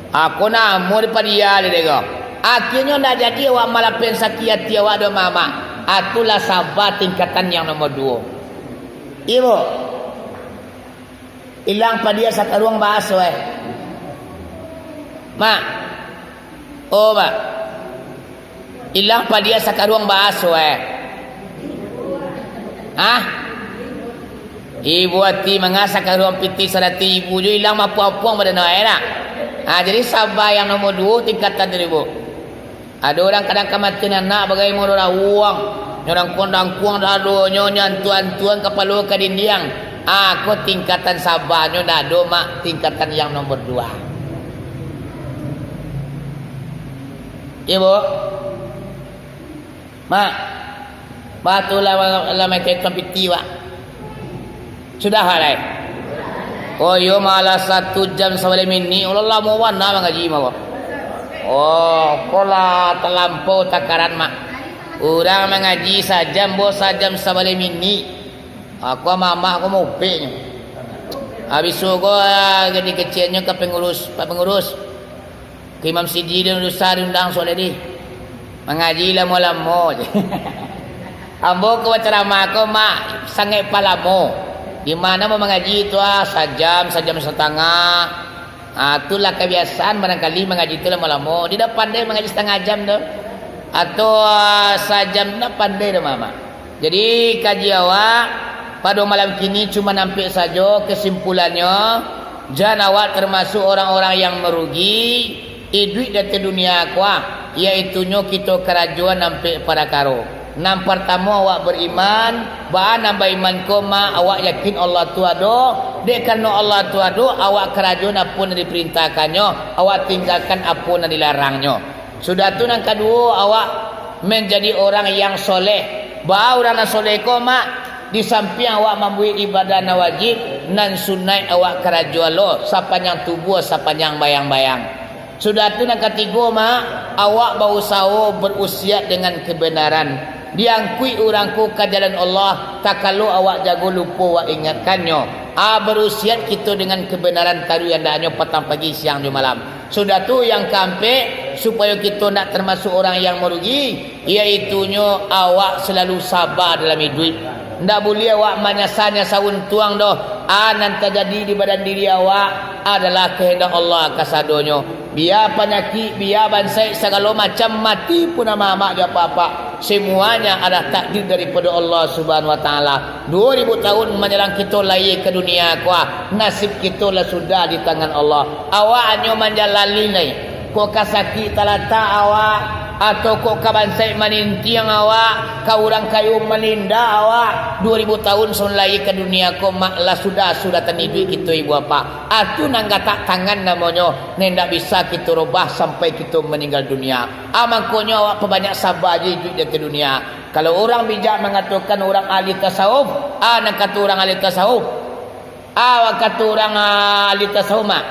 Ako namo dipadia dek ko. Akhianyo ndak jadi awak malapehkan sakik ati awak dek mamak. Atulah saba tingkatan yang nomor duo. Iyo, Bu. Ilang padia sakaruang baaso, eh? Mak. Oh, Mak. Ilang padia sakaruang baaso, eh? Hah? Ibu ati manga sakaruang pitih sarati ibu jo ilang mapuang-puang badan awak, eh, nak? Ha, jadi saba yang nomor duo tingkatan tu, Ibu. Ado urang kadang kamatian anak bagai murah rawuang, nyo dangkuang-dangkuang dadonyo, nyo antuang-antuang kapalo ka dindiang. Ah, ko tingkatan sabanyo ndak ado, Mak, tingkatan yang nomor dua. Iyo, Bu? Mak, batulah, lah, lah, lah, pitih, Mak. Sudah, alai. Oh, iyo, malah satu jam sabaleh minik. Ulah lamo bana mangaji, mah, ko. Oh, ko lah talampau takaran, Mak. Urang mangaji sajam, bo, sajam sabaleh minik. Aku mamak ko maupeknyo. Habis tu ko, ah, gadih keceknyo ka pangurus, Pak Pangurus. Ka Imam Sidi dan Ustaz diundang soalnyo dih. Mangaji lamo-lamo je. Ambo ko bacaramah ko, Mak, sangaik palamo. Di ma ambo mangaji tu, ah, sajam, sajam satangah. Ah, tu lah kabiasaan barangkali mangaji tu lamo-lamo. Indak pandai mangaji satangah jam tu. Atau, ah, sajam tu indak pandai doh, Mak. Jadi, kaji awak pado malam kini cuma ampek sajo. Kesimpulannyo, jan awak termasuk orang-orang yang merugi. Iduik di ateh dunia ko, ah, yaitunyo kito karajoan ampek parakaro. Nan partamo, awak bariman. Baa nan baiman ko, Mak? Awak yakin Allah tu ado. Dek karano Allah tu ado, awak karajoan apo nan diparintahkannyo, awak tinggakan apo nan dilarangnyo. Sudah tu, nan kaduo, awak manjadi orang yang soleh. Baa urang nan soleh ko, Mak? Di sampiang awak mambuek ibadah nan wajib, nan sunaik awak karajoan lo sapanjang tubuah, sapanjang bayang-bayang. Sudah tu, nan katigo, Mak, awak bausaho barusiat dengan kebenaran. Diangkuik urang ko ka jalan Allah, takalo awak jago lupo, awak ingatkannyo. A, barusiat kito dengan kebenaran, taruih andaknyo patang pagi, siang jo malam. Sudah tu, yang kaampek, supayo kito ndak termasuk orang yang marugi, yaitunyo awak selalu saba dalam iduik. Ndak buliah awak manyasa-nyasa untuang doh. A, nan tajadi di badan diri awak adalah kahandak Allah kasadonyo. Bia panyakik, bia bansaik, sagalo macam, mati pun amak-amak jo apak-apak, semuanya adalah takdir daripado Allah Subhanahu Wa Taala. Duo ribu tahun manyalang kito lahia ka dunia ko, ah, nasib kito lah sudah di tangan Allah. Awak hanyo manjalani lai. Kok ka sakik talatak awak, atau kok ka bansaik manintiang awak, ka urang kayo manindak awak, duo ribu tahun sabalun lahia ka dunia ko, Mak, lah sudah, sudah taniduik kito ibu apak. A, tu nan gatak tangan namonyo, nan indak bisa kito robah sampai kito maninggal dunia. A, mangkonyo awak pabanyak saba je iduik di ateh dunia. Kalau urang bijak mangatokan urang ahli tasawuf, a, nan kato urang ahli tasawuf, a, kato urang, a, ahli tasawuf, Mak,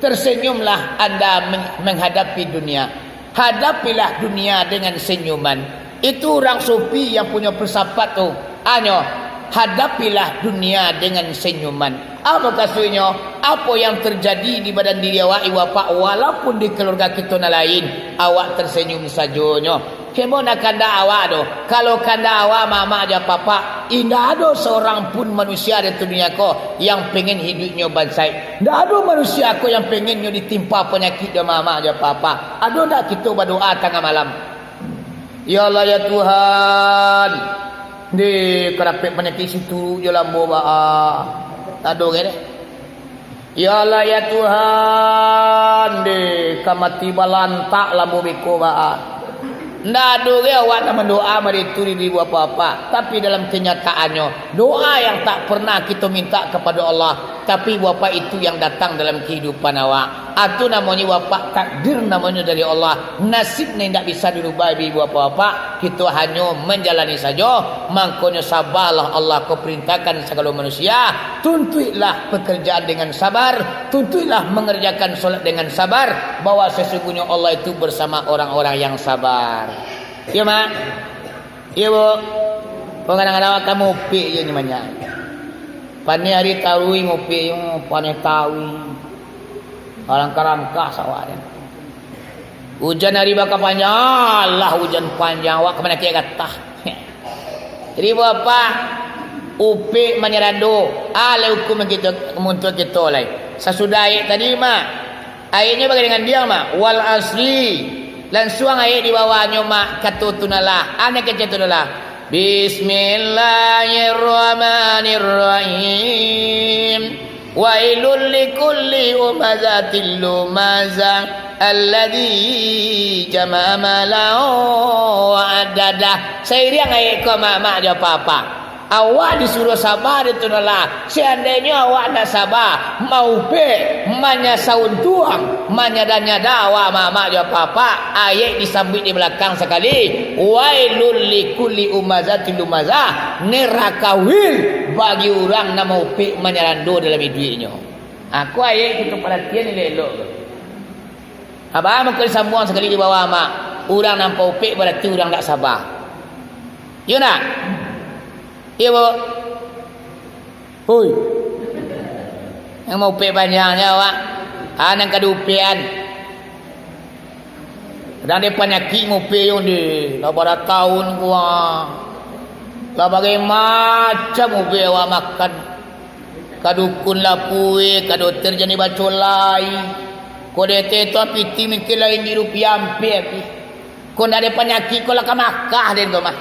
tersenyumlah anda men-, menghadapi dunia. Hadapilah dunia dengan senyuman. Itu urang sufi yang punyo filsafat tu. Hanyo, hadapilah dunia dengan senyuman. Apo mukasuiknyo? Apo yang terjadi di badan diri awak, ibu apak, walaupun di keluarga kito nan lain, awak tersenyum sajonyo. Kemon nak kandak awak tu. Kalau kandak awak, mamak jo apak-apak, indak ado seorang pun manusia di dunia ko yang pengen hiduiknyo bansaik. Ndak ado manusia ko yang pengennyo ditimpa panyakik dek mamak jo apak-apak. Ado ndak kito badoa tangah malam? Ya Allah, ya Tuhan, di karapek panyakik situ jo lambo baa. Ado ke deh? Ya Allah, ya Tuhan, deh, ka mati balantak lambo beko baa. Ndak ado ge awak nan mandoa mari tu di ibu apak-apak. Tapi dalam kenyataannyo, doa yang tak pernah kito minta kepada Allah, tapi ibu apak itu yang datang dalam kehidupan awak. Atu namonyo ibu apak, takdir namonyo dari Allah. Nasib nan indak bisa dirubah ibu apak-apak. Kito hanyo manjalani sajo. Mangkonyo sabalah, Allah ko perintahkan sagalo manusia. Tuntuiklah pekerjaan dengan sabar, tuntuiklah mengerjakan solat dengan sabar, bahwa sesungguhnya Allah itu bersama orang-orang yang sabar. Iyo, Mak? Iyo, Bu? Kadang-kadang awak ka mupik je ni banyak. Paneh ari taruih mupik, paneh taruih. Alangkah-langkah sawah ni. Ujan ari baka panjang, alah ujan panjang, awak ka manyakik gatah. Jadi, ibu apak, upik manyarando, alai hukum kito, muntuak kito lai. Sasudah ayat tadi, Mak, ayatnyo bagai dengan diang, Mak. Wal asri, lansuang ayat di bawahnyo, Mak, kato tu nah lah, ane kecek tu nah lah. Bismillahirrahmanirrahim. Wailul likulli umazatil lumazah, alladzi jama'a malan wa addadah. Sairiang ayat ko, mamak jo apak-apak. Awak disuruah saba dek tu nah lah. Seandainyo awak ndak saba, maupek, manyasa untuang, manyada-nyada awak mamak jo apak-apak, ayat disambuik di balakang sakali, "Wailul likulli umazatil lumazah," neraka wil bagi urang nan maupek manyarando dalam iduiknyo. Ha, ko ayat kito paratian elok-elok. Abah mangko disambuang sakali di bawah, Mak. Urang nan paupek barati urang ndak saba. Iyo ndak? Iyo, Bu? Hoi. Nan maupek panjang nyo, Mak. Ha, nan ka diupekan. Kadang dek panyakik mupik yo deh, lah bara taun ko ah. Lah bagai macam mupik awak makan. Ka dukun lah puih, ka dokter jan dibaco lai. Ko dek tu piti mungkin lain di rupiah ampia pi. Ko ndak ado panyakik ko lah ka Makkah den ko mah.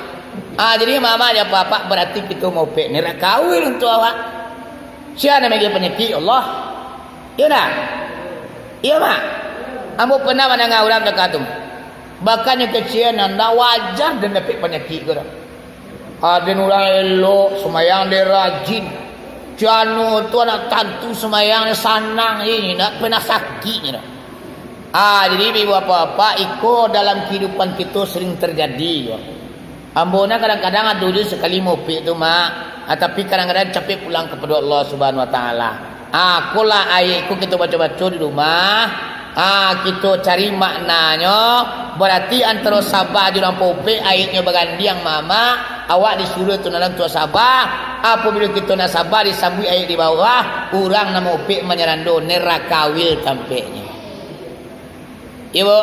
Ah, jadi mamak jo apak-apak, berarti kito mupik ni rak kawin untuak awak. Sia nan maagiah panyakik? Allah. Iyo ndak? Iyo, Mak. Ambo pernah mandanga urang cakap tu. Bakannyo kecek nan ndak wajar den dapek panyakik ko doh. Aden urang elok, sumayang den rajin. Cano tu anak tantu sumayang sanang, eh, ndak pernah sakik nyo doh. Ah, jadi ibu bapak-bapak, iko dalam kehidupan kito sering terjadi ko. Ambo nah kadang-kadang ado juo sakali mupik tu, Mak. Ah, tapi kadang-kadang capek pulang kapado Allah Subhanahu Wa Taala. Ah, ko lah ayat ko kito baco-baco di rumah. Ah, kito cari maknanyo. Berarti antaro sabar jo urang paupik ayatnyo bagandiang, Mak. Awak disuruah tu dalam tu sabar. Apabila kito nak sabar, disambuik ayat di bawah, urang nan maupik manyarando neraka wil tampeknyo. Iyo, Bu?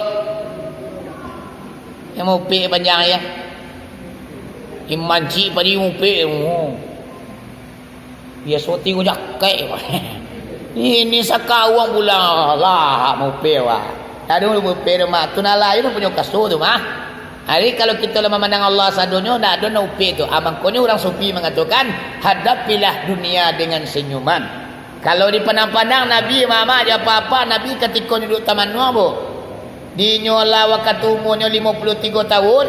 Nan maupik panjang, yo. Nan mancik padi maupik. Oh. Biaso tigo jakek. Ini sakawang pulang. Lah, maupik, wah. Aduh, maupik, Mak. Tu nalah, itu punyo kaso tu, mah. Jadi, kalau kito lah mamandang Allah sadonyo, ndak ado nan maupik tu. Ah, mangkonyo urang sufi mangatokan, "Hadapilah dunia dengan senyuman." Kalau dipandang-pandang Nabi, mamak jo apak-apak, Nabi katiko duduak tamanuang, Bu. Di inyo lah wakatu umuanyo limo puluah tigo tahun,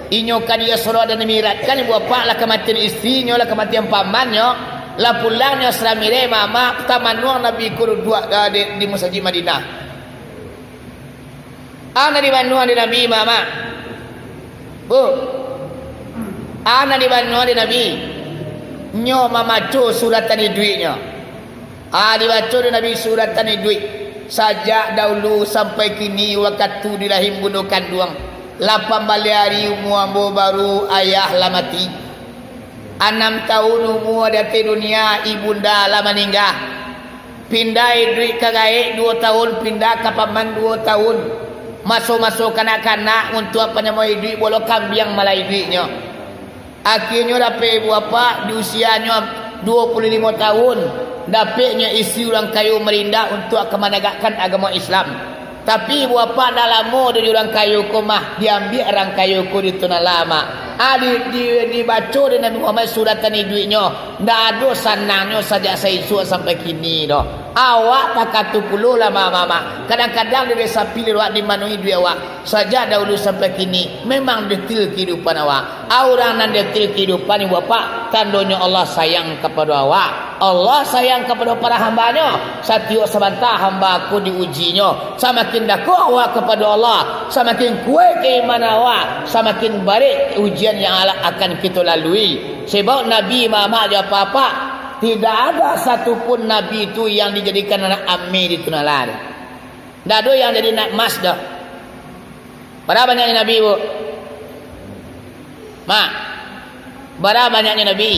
inyo ka di-Isra dan di-Mi'rajkan, ibu bapak lah kamatian istri inyo, lah kamatian pamannyo, lah pulangnyo Isra Mi'raj, mamak, tamanuang Nabi ko duduak ka di, di Masajik Madinah. A nan dibanuah dek Nabi, mamak. Bu. A nan dibanuah dek Nabi. Nyo mamaco suratan iduiknyo. A dibaco dek Nabi suratan iduik. Sajak daulu sampai kini wakatu di rahim bundo kanduang. Lapan baleh ari umua ambo baru ayah lah mati. Anam taun umua di ateh dunia, ibunda lah maningga. Pindah iduik ka gaek duo taun, pindah ka paman duo taun. Maso-maso kanak-kanak, untuak panamo iduik, bolo kambiang malah iduiknyo. Akhianyo dapek ibu bapak, di usianyo duo puluah limo taun, dapeknyo istri urang kayo marindah untuak ka managakkan agamo Islam. Tapi, ibu bapak, ndak lamo doh jo urang kayo ko mah, diambiak urang kayo ko di Tunalah, Mak. Ah, di, di, dibaco dek Nabi Muhammad suratan iduiknyo, ndak ado sanangnyo sajak saisuak sampai kini doh. Awak takah tu pulo lah, Mak, Mak, Mak. Kadang-kadang di desa pilih awak dimanuhi duit awak. Sajak daulu sampai kini, memang detil kehidupan awak. Ah, urang nan detil kehidupan, ibu bapak, tandonyo Allah sayang kapado awak. Allah sayang kapado para hamba-Nyo. Satiok sabanta hamba ko diujinyo, samakin dakek awak kapado Allah, samakin kuaik keimanan awak, samakin barek ujian yang ala-, akan kito lalui. Sebab Nabi, mamak jo apak-apak, tidak ada satu pun Nabi tu yang dijadikan anak ameh di Tunalah. Ndak ado yang jadi anak mas doh. Bara banyaknyo nabi, Bu? Mak, bara banyaknyo nabi?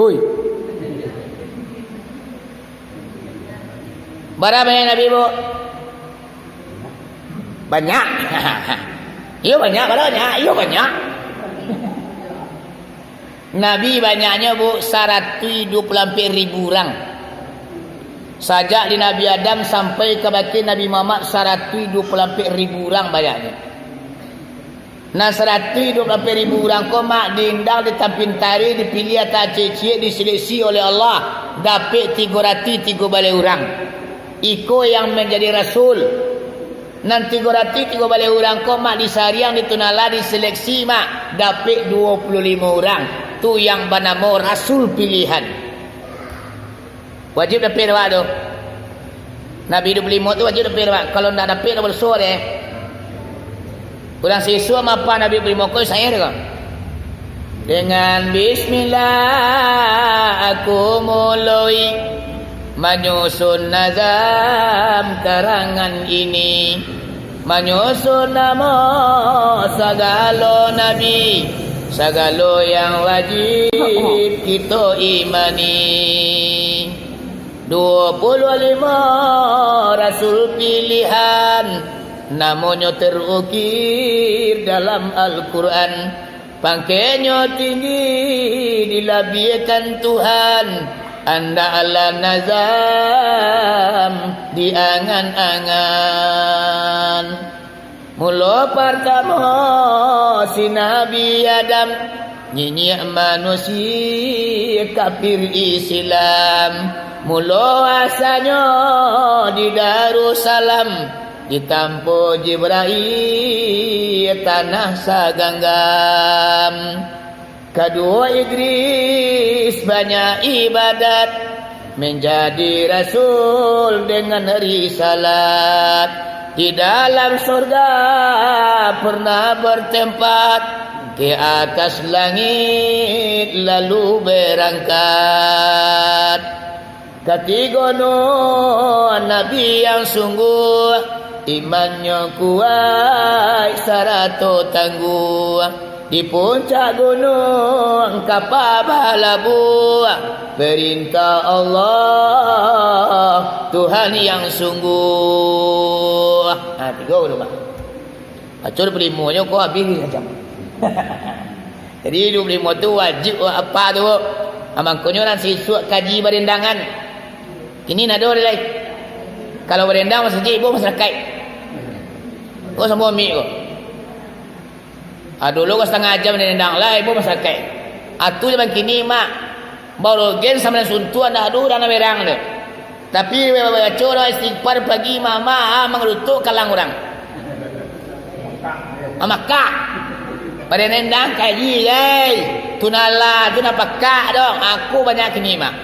Hui. Bara banyak nabi, Bu? Banyak. Iyo, banyak, bara banyak. Iyo, banyak. Nabi banyaknyo, Bu, saratuih duo puluah ampek ribu urang. Sajak di Nabi Adam sampai kabake Nabi Muhammad, saratuih duo puluah ampek ribu urang banyaknyo. Nah, saratuih duo puluah ampek ribu urang ko, Mak, diundang, ditampin tarikh, dipiliah ateh ciek-ciek, diseleksi oleh Allah, dapek tigo ratuih tigo baleh urang. Iko yang manjadi rasul. Nan tigo ratuih tigo baleh urang ko, Mak, disariang, di Tunalah, diseleksi, Mak, dapek duo puluah limo urang. Tu yang banamo rasul pilihan. Wajib dapek awak tu. Nabi duo puluah limo tu wajib dapek awak. Kalau ndak dapek, dak badoso deh. Urang siswa mapa Nabi duo puluah limo ko, saya deh ko. Dengan bismillah aku mulai manyusun nazam karangan ini, manyusun namo sagalo nabi, sagalo yang wajib kito imani. Duo puluah limo rasul pilihan, Namonyo terukir dalam Al-Quran, pangkenyo tinggi dilabiahkan Tuhan, andaklah nazam diangan-angan. Mulo partamo si Nabi Adam, niniak manusia kafir Islam. Mulo asalnyo di Darussalam, di tampo Jibrail, tanah saganggam. Kaduo Idris banyak ibadat, manjadi rasul dengan risalat. Di dalam surga pernah bertempat, ke atas langit lalu berangkat. Katigo Nuh, nabi yang sungguh, imannyo kuaik sarato tangguh. Di puncak gunuang kapa balabuah, perintah Allah, Tuhan yang sungguh. Ha, tigo tu, Bang. Baco dua puluh limo nyo ko habis ni sajam. Jadi dua puluh limo tu wajib apa tu? Ha, mangkonyo nan sisuak kaji badendangan. Kini nado lai. Kalau badendang masajik, ibo masarakaik. Ko samo amik ko. Ha, dulu ko satangah jam badendang lai, ibo masarakaik. Atu zaman kini, Mak. Baru gen sambilan suntuak ndak ado urang nan berang tu. Tapi baco doa istighfar pagi mama, ah, mangarutuk kalang urang. Ah, maka. Badendang kaji, yai. Tu nala, tu napakak dong. Aku banyak kini, Mak.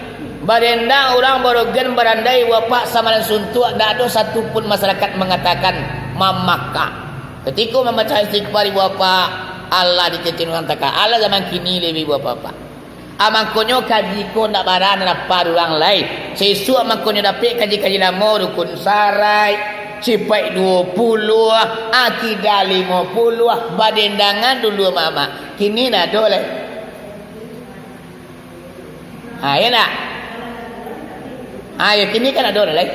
Badendang urang baru gen barandai wapak sambilan suntuak, ndak ado satu pun masyarakat mangatakan mamaka. Katiko mambaca istighfar ibu bapak, alah dititiun urang taka. Alah zaman kini lebe ibu bapak. Ah, mangkonyo kaji ko ndak bara nan apa urang lai. Sisuak mangkonyo dapek kaji-kaji lamo, rukun saraik, sipaik duo puluah, akidah limo puluah, badendangan dulu mama. Kini ndak ado lai. Ha, iyo ndak? Ha, iyo, kini kan ado lai.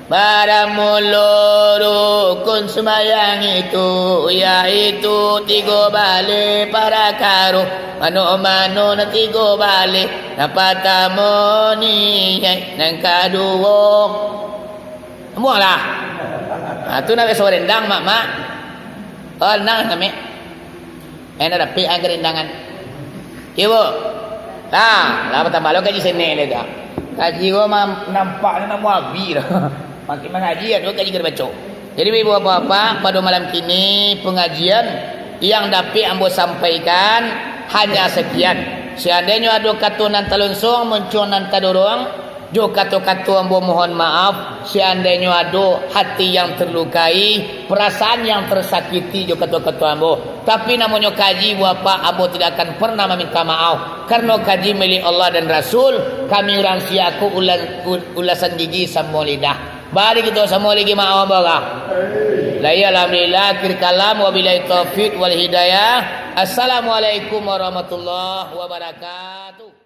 Baramulo rukun sumbayang itu, yaitu tigo baleh parakaro. Mano-mano nan tigo baleh, nan partamo niyaik, nan kaduo. Amuah lah. Ha, tu nak biaso rendang, mak-mak. Oh, nang kami. Eh, nak dapik angka rendangan. Iyo, Bu. Nah, lah batambah lo kaji senek le tu. Kaji ko ma-, nampaknyo nak muabi lah. Makin mangaji, ado kaji ka dibaco. Jadi, ibu bapak-bapak, pado malam kini, pangajian yang dapik ambo sampaikan hanya sakian. Seandainyo ado kato nan talonsong, muncuang nan tadorong, jo kato-kato ambo mohon maaf, seandainyo ado hati yang terlukai, perasaan yang tersakiti jo kato-kato ambo. Tapi namonyo kaji, ibu bapak, ambo tidak akan pernah maminta maaf. Karano kaji milik Allah dan Rasul, kami urang sia ko ulan-, ul-, ulasan gigi samo lidah. Bari kito samo lagi maaf, ambo lah. Lai, alhamdulillah, akhir kalam, wabillahi taufik wal hidayah. Assalamualaikum warahmatullahi wabarakatuh.